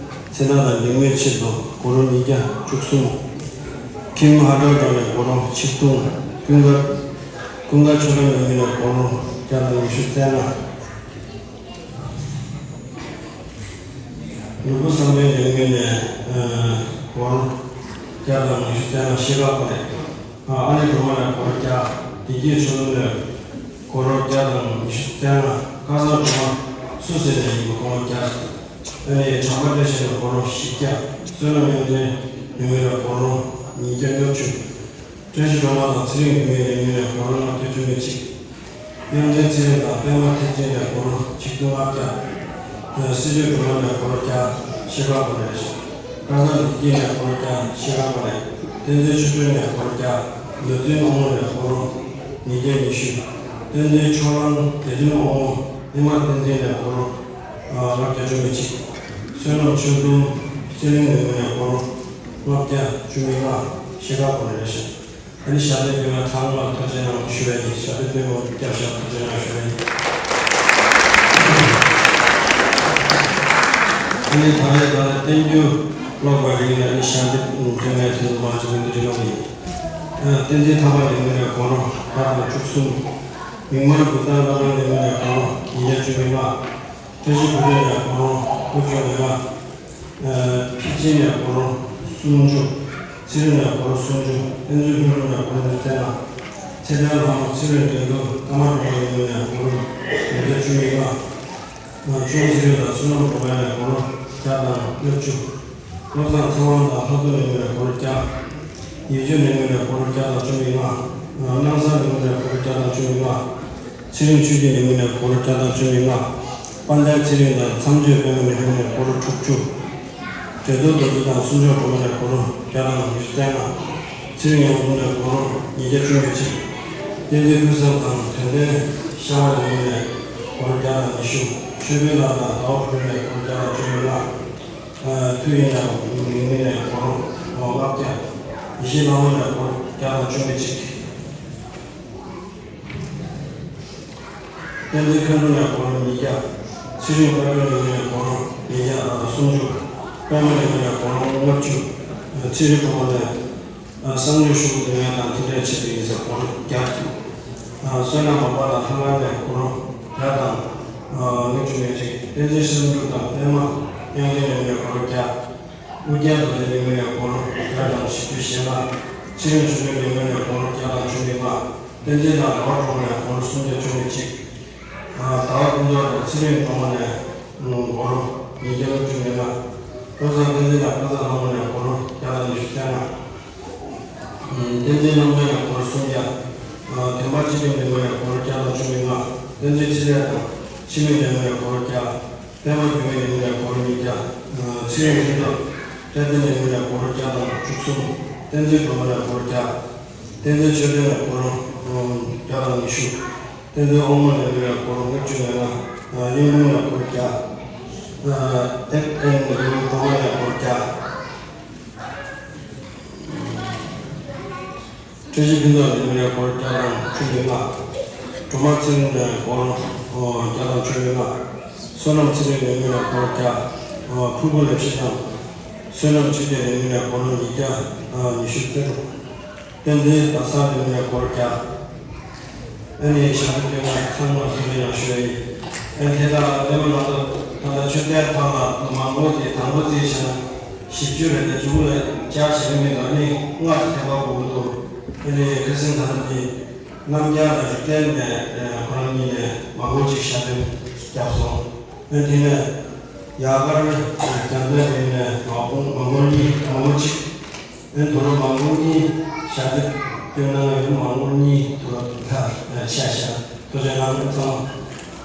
ཚེ་བརྟན་དང་ལིང་མོའི་ཆེད་དུ་སྒོར་ཉིས་བརྒྱ་བཅུ་གསུམ། ཁྱིམ་ཧ་ཀྲོའུ་ལགས་ནས་སྒོར་ཆིག་སྟོང་། ཀུན་དགའ་ཀུན་དགའ་ཆོས་སྒྲོན་ནས་མི་ནས་སྒོར་བརྒྱ་དང་ཉི་ཤུ་རྩ་ལྔ། ནོར་བུ་བསམ་འཕེལ་ནས་མི་ནས་སྒོར་བརྒྱ་དང་ཉི་ཤུ་རྩ་ལྔ། ཤེས་རབ་ཀརྨ་ནས། ཨ་ནེ་སྒྲོལ་མ་ནས་སྒོར་བརྒྱ། བདེ་སྐྱིད་ཆོས་འཛོམས་ནས་སྒོར་བརྒྱ་དང་ཉི་ཤུ་རྩ་ལྔ། ཁ་སང་སྒྲོལ་མ་སུ་ཟེར་ནས་ཡིན་པ་སྒོར་བརྒྱ། ཨ་ནེ་བྱམས་པ་བཀྲ་ཤིས་ནས་སྒོར་བཞི་བརྒྱ། བསོད་ནམས་དབྱངས་ཅན་ནས་མི་ནས་སྒོར་ཉིས་བརྒྱ་ལྔ་བཅུ། བཀྲ་ཤིས་སྒྲོལ་མ་དང་ཚེ་རིང་ནས་མི་ནས་སྒོར་ལྔ་བརྒྱ་བཅུ་མེད་གཅིག། དབྱངས་ཅན་ཚེ་རིང་དང་པད་མ་ཐེག་ཆེན་ནས་སྒོར་ཆིག་སྟོང་ལྔ་བརྒྱ། སྲིད་ཆོས་སྒྲོལ་མ་ནས་སྒོར་བརྒྱ། ཤེས་རབ་ཀརྨ་ནས། ཀརྨ་བདེ་སྐྱིད་ནས་སྒོར་བརྒྱ། ཤེས་རབ་ཀརྨ་ནས། བསྟན་འཛིན་ཆོས་སྒྲོན་ནས་སྒོར་བརྒྱ། ལུས་རྩལ་དབང་མོ་ནས་སྒོར་ཉིས་བརྒྱ་ཉི་ཤུ། བསྟན་འཛིན་ཕྱོགས་གླང་བདེ་དོན་དབང་མོ་ཨེ་མ་བསྟན་འཛིན་ནས་སྒོར་ལྔ་བརྒྱ་བཅུ་མེད་གཅིག། བསོད་ནམས་ཆོས་འཛོམས་ཚེ་རིང་ནས་མི་ནས་སྒོར་ལྔ་བརྒྱ་བཅུ་མེད་ལྔ། ཤེས་རབ་ཀརྨ་ནས་རེད་ཤག། ཨ་ནི་ཞབས་བརྟན་པད་མ་ཚང་མར་ཐུགས་རྗེ་གནང་ཞུ་ཡ་ཡིན། ཞབས་བརྟན་པད་མ་སྐྱབས་ཞབས་ཐུགས་རྗེ་གནང་ཞུ་ཡ་ཡིན། ཨ་ནི་ད་རེས་ད་རེས་བསྟན་འགྱུར་ཀློག་པའི་རིང་ལ་ཨ་ནི་ཞབས་བརྟན་པད་མའི་དོན་དུ་མ་ཅིག་མི་འདི་རིང་ལ་ཡིན། ཨ་བསྟན་འཛིན་ཐར་པ་ནས་མི་ནས་སྒོར་བརྒྱ་དང་བཅུ་གསུམ། མིག་དམར་བུ་ཚང་བླ་མ་ནས་མི་ནས་སྒོར་ཉིས་བརྒྱ་བཅུ་མེད་ལྔ། བཀྲ་ཤིས་བུ་ཁྲིད་ནས་སྒོར་དགུ་བཅུ་མེད་ལྔ། ཨ་ཕི་ཅི་ནས་སྒོར་སུམ་ཅུ། ཚེ་རིང་ནས་སྒོར་སུམ་ཅུ། བསྟན་འཛིན་ཕུན་ཚོགས་ནས་སྒོར་ཉི་ཤུ་རྩ་ལྔ། ཚེ་བརྟན་ལྷ་མོ་ཚེ་རིང་འགྲན་བསྡུར་ཀརྨ་སྒྲོལ་མ་ནས་མི་ནས་སྒོར་ཉིས་བརྒྱ་བཅུ་མེད་ལྔ། ཨ་ཆུང་ཚེ་རིང་དང་བསོད་ནམས་སྒྲོལ་མ་ནས་སྒོར་བརྒྱ་དང་ལྔ་བཅུ། བློ་བཟང་ཚེ་དབང་དང་ལྷ་མཚོ་ནས་མི་ནས་སྒོར་བརྒྱ། ཡིད་སྤྱོད་ནས་མི་ནས་སྒོར་བརྒྱ་དང་བཅུ་མེད་ལྔ། ཨ་སྣང་ས་ནས་མི་ནས་སྒོར་བརྒྱ་དང་བཅུ་མེད་ལྔ། ཚེ་རིང་ཆོས་སྐྱིད་ནས་མི་ནས་སྒོར་བརྒྱ་དང་བཅུ་མེད་ལྔ། དཔལ་ལྡན་ཚེ་རིང་དང་མཚམས་གཅོད་པད་མ་ནས་མི་ནས་སྒོར་དྲུག་ཅུ། འབྲས་རྡོར་རྡོ་རྗེ་དང་གསུང་མཆོག་སྒྲོལ་མ་ནས་སྒོར་བརྒྱ་དང་ཉི་ཤུ་རྩ་ལྔ། ཚེ་རིང་ཡང་དག་ནས་སྒོར་ཉིས་བརྒྱ་བཅུ་མེད་གཅིག། བསྟན་འཛིན་ཀུན་བཟང་དང་དོན་ལྡན་ཤར་བ་ནས་མི་ནས་སྒོར་བརྒྱ་དང་ཉི་ཤུ། ཆོས་འཕེལ་ལགས་དང་ཟླ་བ་བུ་ཁྲིད་ནས་སྒོར་བརྒྱ་དང་བཅུ་མེད་ལྔ། ཨ་ཐུ་ཡིན་ཡང་མི་ནས་སྒོར་ལྔ་བརྒྱ། ཡེ་ཤེས་ལྷ་མོ་ནས་སྒོར་བརྒྱ་དང་བཅུ་མེད་གཅིག། བསྟན་འཛིན་མཁའ་འགྲོ་ནས་སྒོར་ཉིས་བརྒྱ། ཚེ་རིང་དཔལ་སྒྲོན་ནས་མི་ནས་སྒོར་ཉིས་བརྒྱ་སུམ་ཅུ། པད་མ་ནས་མི་ནས་སྒོར་ལྔ་བཅུ། ཚེ་རིང་སྒྲོལ་མ་ནས་ཨ་གསང་སྔགས་ཤོག་བུ་འདོན་ཡ་དང་དེ་འདྲའི་ཆེད་དུ་ཡིན་ཟེར་སྒོར་བརྒྱ། ཨ་བསོད་ནམས་མགོན་པོ་དང་ལྷ་ང་ནས་སྒོར་བརྒྱ་དང་ཨ་ལྔ་བཅུ་ནས་གཅིག། བསྟན་འཛིན་བསམ་གྲུབ་དང་པད་མ་དབྱངས་ཅན་ནས་མི་ནས་སྒོར་བརྒྱ། ཨོ་རྒྱན་རྡོ་རྗེ་ནས་མི་ནས་སྒོར་བརྒྱ་དང་བཞི་བཅུ་ཞེ་ལྔ། ཚེ་རིང་ཆོས་སྒྲོན་ནས་མི་ནས་སྒོར་བརྒྱ་དང་བཅུ་མེད་ལྔ། བསྟན་འཛིན་དང་ཟླ་བ་སྒྲོལ་མ་ནས་སྒོར་སུམ་བརྒྱ་བཅུ་མེད་གཅིག། ཨ་ཟླ་བ་ཀུན་རྫོགས་དང་ཚེ་རིང་སྒྲོལ་མ་ནས་སྒོར་ཉིས་བརྒྱ་ལྔ་བཅུ་མེད་ལྔ། བློ་བཟང་བསྟན་འཛིན་དང་བློ་བཟང་ལྷ་མོ་ནས་སྒོར་བརྒྱ་དང་ཉི་ཤུ་རྩ་ལྔ། བསྟན་འཛིན་རྣམ་རྒྱལ་ནས་སྒོར་སུམ་བརྒྱ། ཨ་བདེན་པ་ཅི་སྒྲིམ་ནས་མི་ནས་སྒོར་བརྒྱ་དང་བཅུ་མེད་ལྔ། བསྟན་འཛིན་འཕྲིན་ལས་དང་འཆི་མེད་ནས་མི་ནས་སྒོར་བརྒྱ། པད་མ་སྒྱུ་མའི་ནས་མི་ནས་སྒོར་ཉིས་བརྒྱ། ཚེ་རིང་ཡིན་དང་བཀྲ་ཤིས་ནས་མི་ནས་སྒོར་བརྒྱ་དང་བཅུ་གསུམ། བསྟན་འཛིན་སྒྲོལ་མ་ནས་སྒོར་བརྒྱ། བསྟན་འཛིན་ཆོས་སྒྲོན་ནས་སྒོར་བརྒྱ་དང་ཉི་ཤུ། བསྟན་འཛིན་དབང་མོ་ནས་མི་ནས་སྒོར་ལྔ་བཅུ་ནས་ལྔ། གཡུང་དྲུང་ནས་སྒོར་བརྒྱ། ཨེཕ་ཨེན་ཡུ་སྒྲོལ་མ་ནས་སྒོར་བརྒྱ། བཀྲ་ཤིས་ཕུན་ཚོགས་ནས་མི་ནས་སྒོར་བརྒྱ་དང་བཅུ་མེད་ལྔ། སྒྲོལ་མ་ཚེ་རིང་ནས་སྒོར་བརྒྱ་དང་བཅུ་མེད་ལྔ། བསོད་ནམས་ཚེ་རིང་ནས་མི་ནས་སྒོར་བརྒྱ། ཕུར་བུ་ལེགས་བཤད་དང་ བསོད་ནམས་ཆོས་རྒྱལ་ལས་མི་ནས་སྒོར་ཉིས་བརྒྱ་ཉི་ཤུ་རྩ་དྲུག་བསྟན་འཛིན་བ་ས་ལས་མི་ནས་སྒོར་བརྒྱ། ཨ་ནི་ཞབས་ཏོག་སྐྱོན་ན་ཚང་མ་ཐུགས་རྗེ་གནང་ཞུ་ཡ་ཡིན། ཨ་ནི་དེ་དག་ལས་མི་མ་གཏོགས་ད་ལྟ་ཆོས་དད་ཐོག་ལ་མང་པོ་དེ་དང་པོ་རྩིས་བྱས་ན་བཞི་བཅུ་རེད་དེ་མཇུག་ལ་བཅར་བྱས་མེད་དོ། ཨ་ནི་ལྔ་དེ་ཐེ་བ་དགོས་འདུག་ཨ་ནི་ཁ་སང་ད་ལྟ་དེ། རྣམ་རྒྱལ་དང་རིག་ལྡན་ནས་ཁོ་རང་གཉིས་ནས་མང་པོ་ཅིག་ཞལ་འདེབས་བརྒྱབ་སོང་། ཨ་དེ་ནས་ཡར་གར་རྒྱལ་མཚན་རིང་ནས་མ་པོ་མ་པོ་གཉིས་མ་པོ་གཅིག་ཨ་དུ་རུ་མ་པོ་གཉིས་ཞལ་འདེབས་སྐྱོན་གནང་ཡོད། མ་པོ་གཉིས་དུ་རུ་ད་ཆ་ཤ་ཐུགས་རྗེ་གནང་ཚང་མ་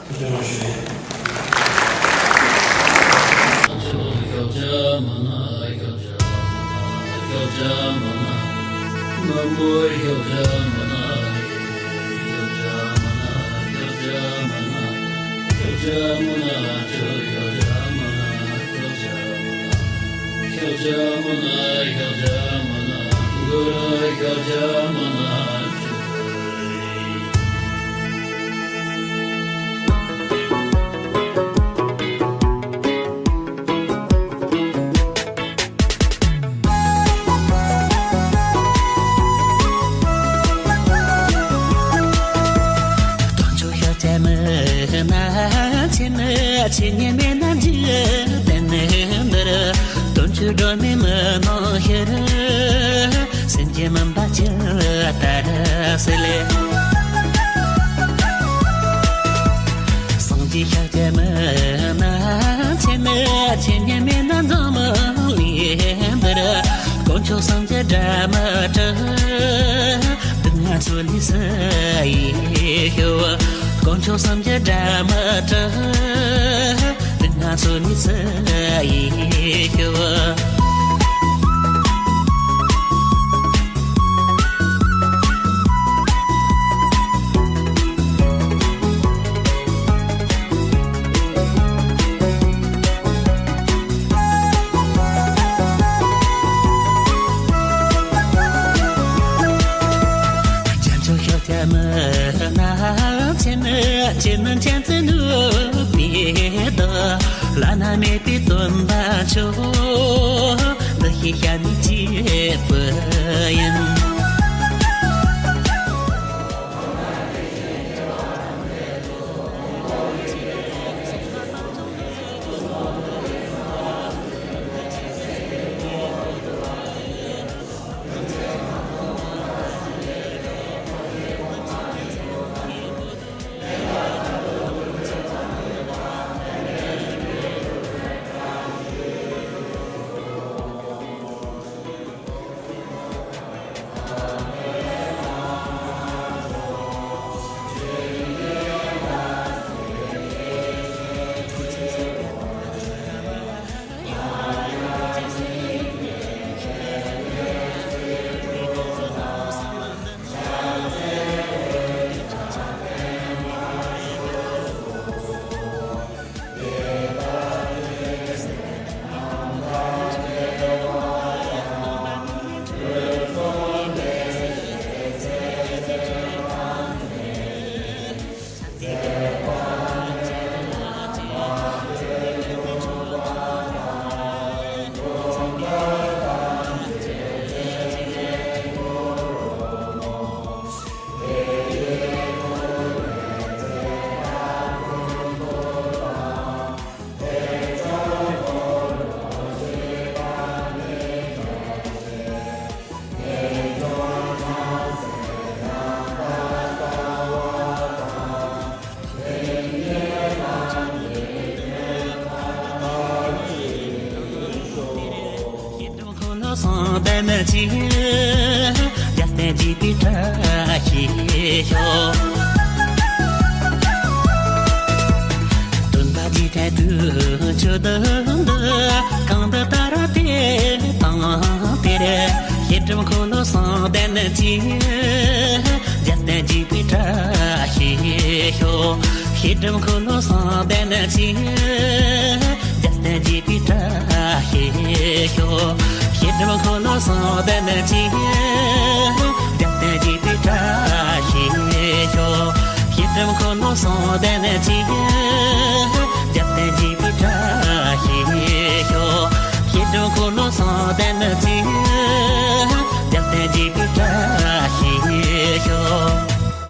ཐུགས་རྗེ་གནང་ཞུ་ཡིན། དོན་ཆོས་ཤར་བྱ་མིན་ན་ཆེ་ནི་ཆེ་ཉེ་མེད་ན་འཇིག་རྟེན་འདིར། དོན་ཆོས་སྒྲོན་མེ་མི་སྣང་ཕྱིར། སེམས་ཀྱི་མུན་པ་ཇི་ལྟར་སེལ། སངས་རྒྱས་ཤཱཀྱ་མི་ན་ཆེ་ནི་ཆེ་ཉེ་མེད་ན་འཛམ་གླིང་འདིར། དཀོན་མཆོག་སེམས་ཀྱི་སྒྲ་མི་གྲགས་སྡུག་བསྔལ་ཚོལ་ནས་སུ་ཡིས་སྐྱོབ། དཀོན་མཆོག་སེམས་ཀྱི་སྒྲ་མི་གྲགས་སྡུག་བསྔལ་ཚོལ་ནས་སུ་ཡིས་སྐྱོབ། རྒྱལ་མཆོག་ཤཱཀྱ་མི་ན་ཆེ་ནི་ཆེ་ནི་མཁྱེན་བརྩེ་ནུས་པའི་བདག་བླ་ན་མེད་པའི་སྟོན་པ་མཆོག་འདི་ཞེས་བྱ་ནི་གཅིག་པུ་ཡིན། འཁོར་ལོ་གསུམ་ལྡན་གྱི་རྒྱལ་བསྟན་བརྒྱུད་པའི་བཀྲ་ཤིས་ཤོག་སྟོན་པ་རྗེས་དྲན་དུས་ཆོས་སྡེ་འདི། གང་འདི་ལྟར་དེ་དང་དེར། བཤད་སྒྲུབ་འཁོར་ལོ་གསུམ་ལྡན་གྱི་རྒྱལ་བསྟན་བརྒྱུད་པའི་བཀྲ་ཤིས་ཤོག་བཤད་སྒྲུབ་འཁོར་ལོ་གསུམ་ལྡན་གྱི་རྒྱལ་བསྟན་བརྒྱུད་པའི་བཀྲ་ཤིས་ཤོག་བཤད་སྒྲུབ་འཁོར་ལོ་གསུམ་ལྡན་གྱི་རྒྱལ་བསྟན་བརྒྱུད་པའི་བཀྲ་ཤིས་ཤོག་བཤད་སྒྲུབ་འཁོར་ལོ་གསུམ་ལྡན་གྱི་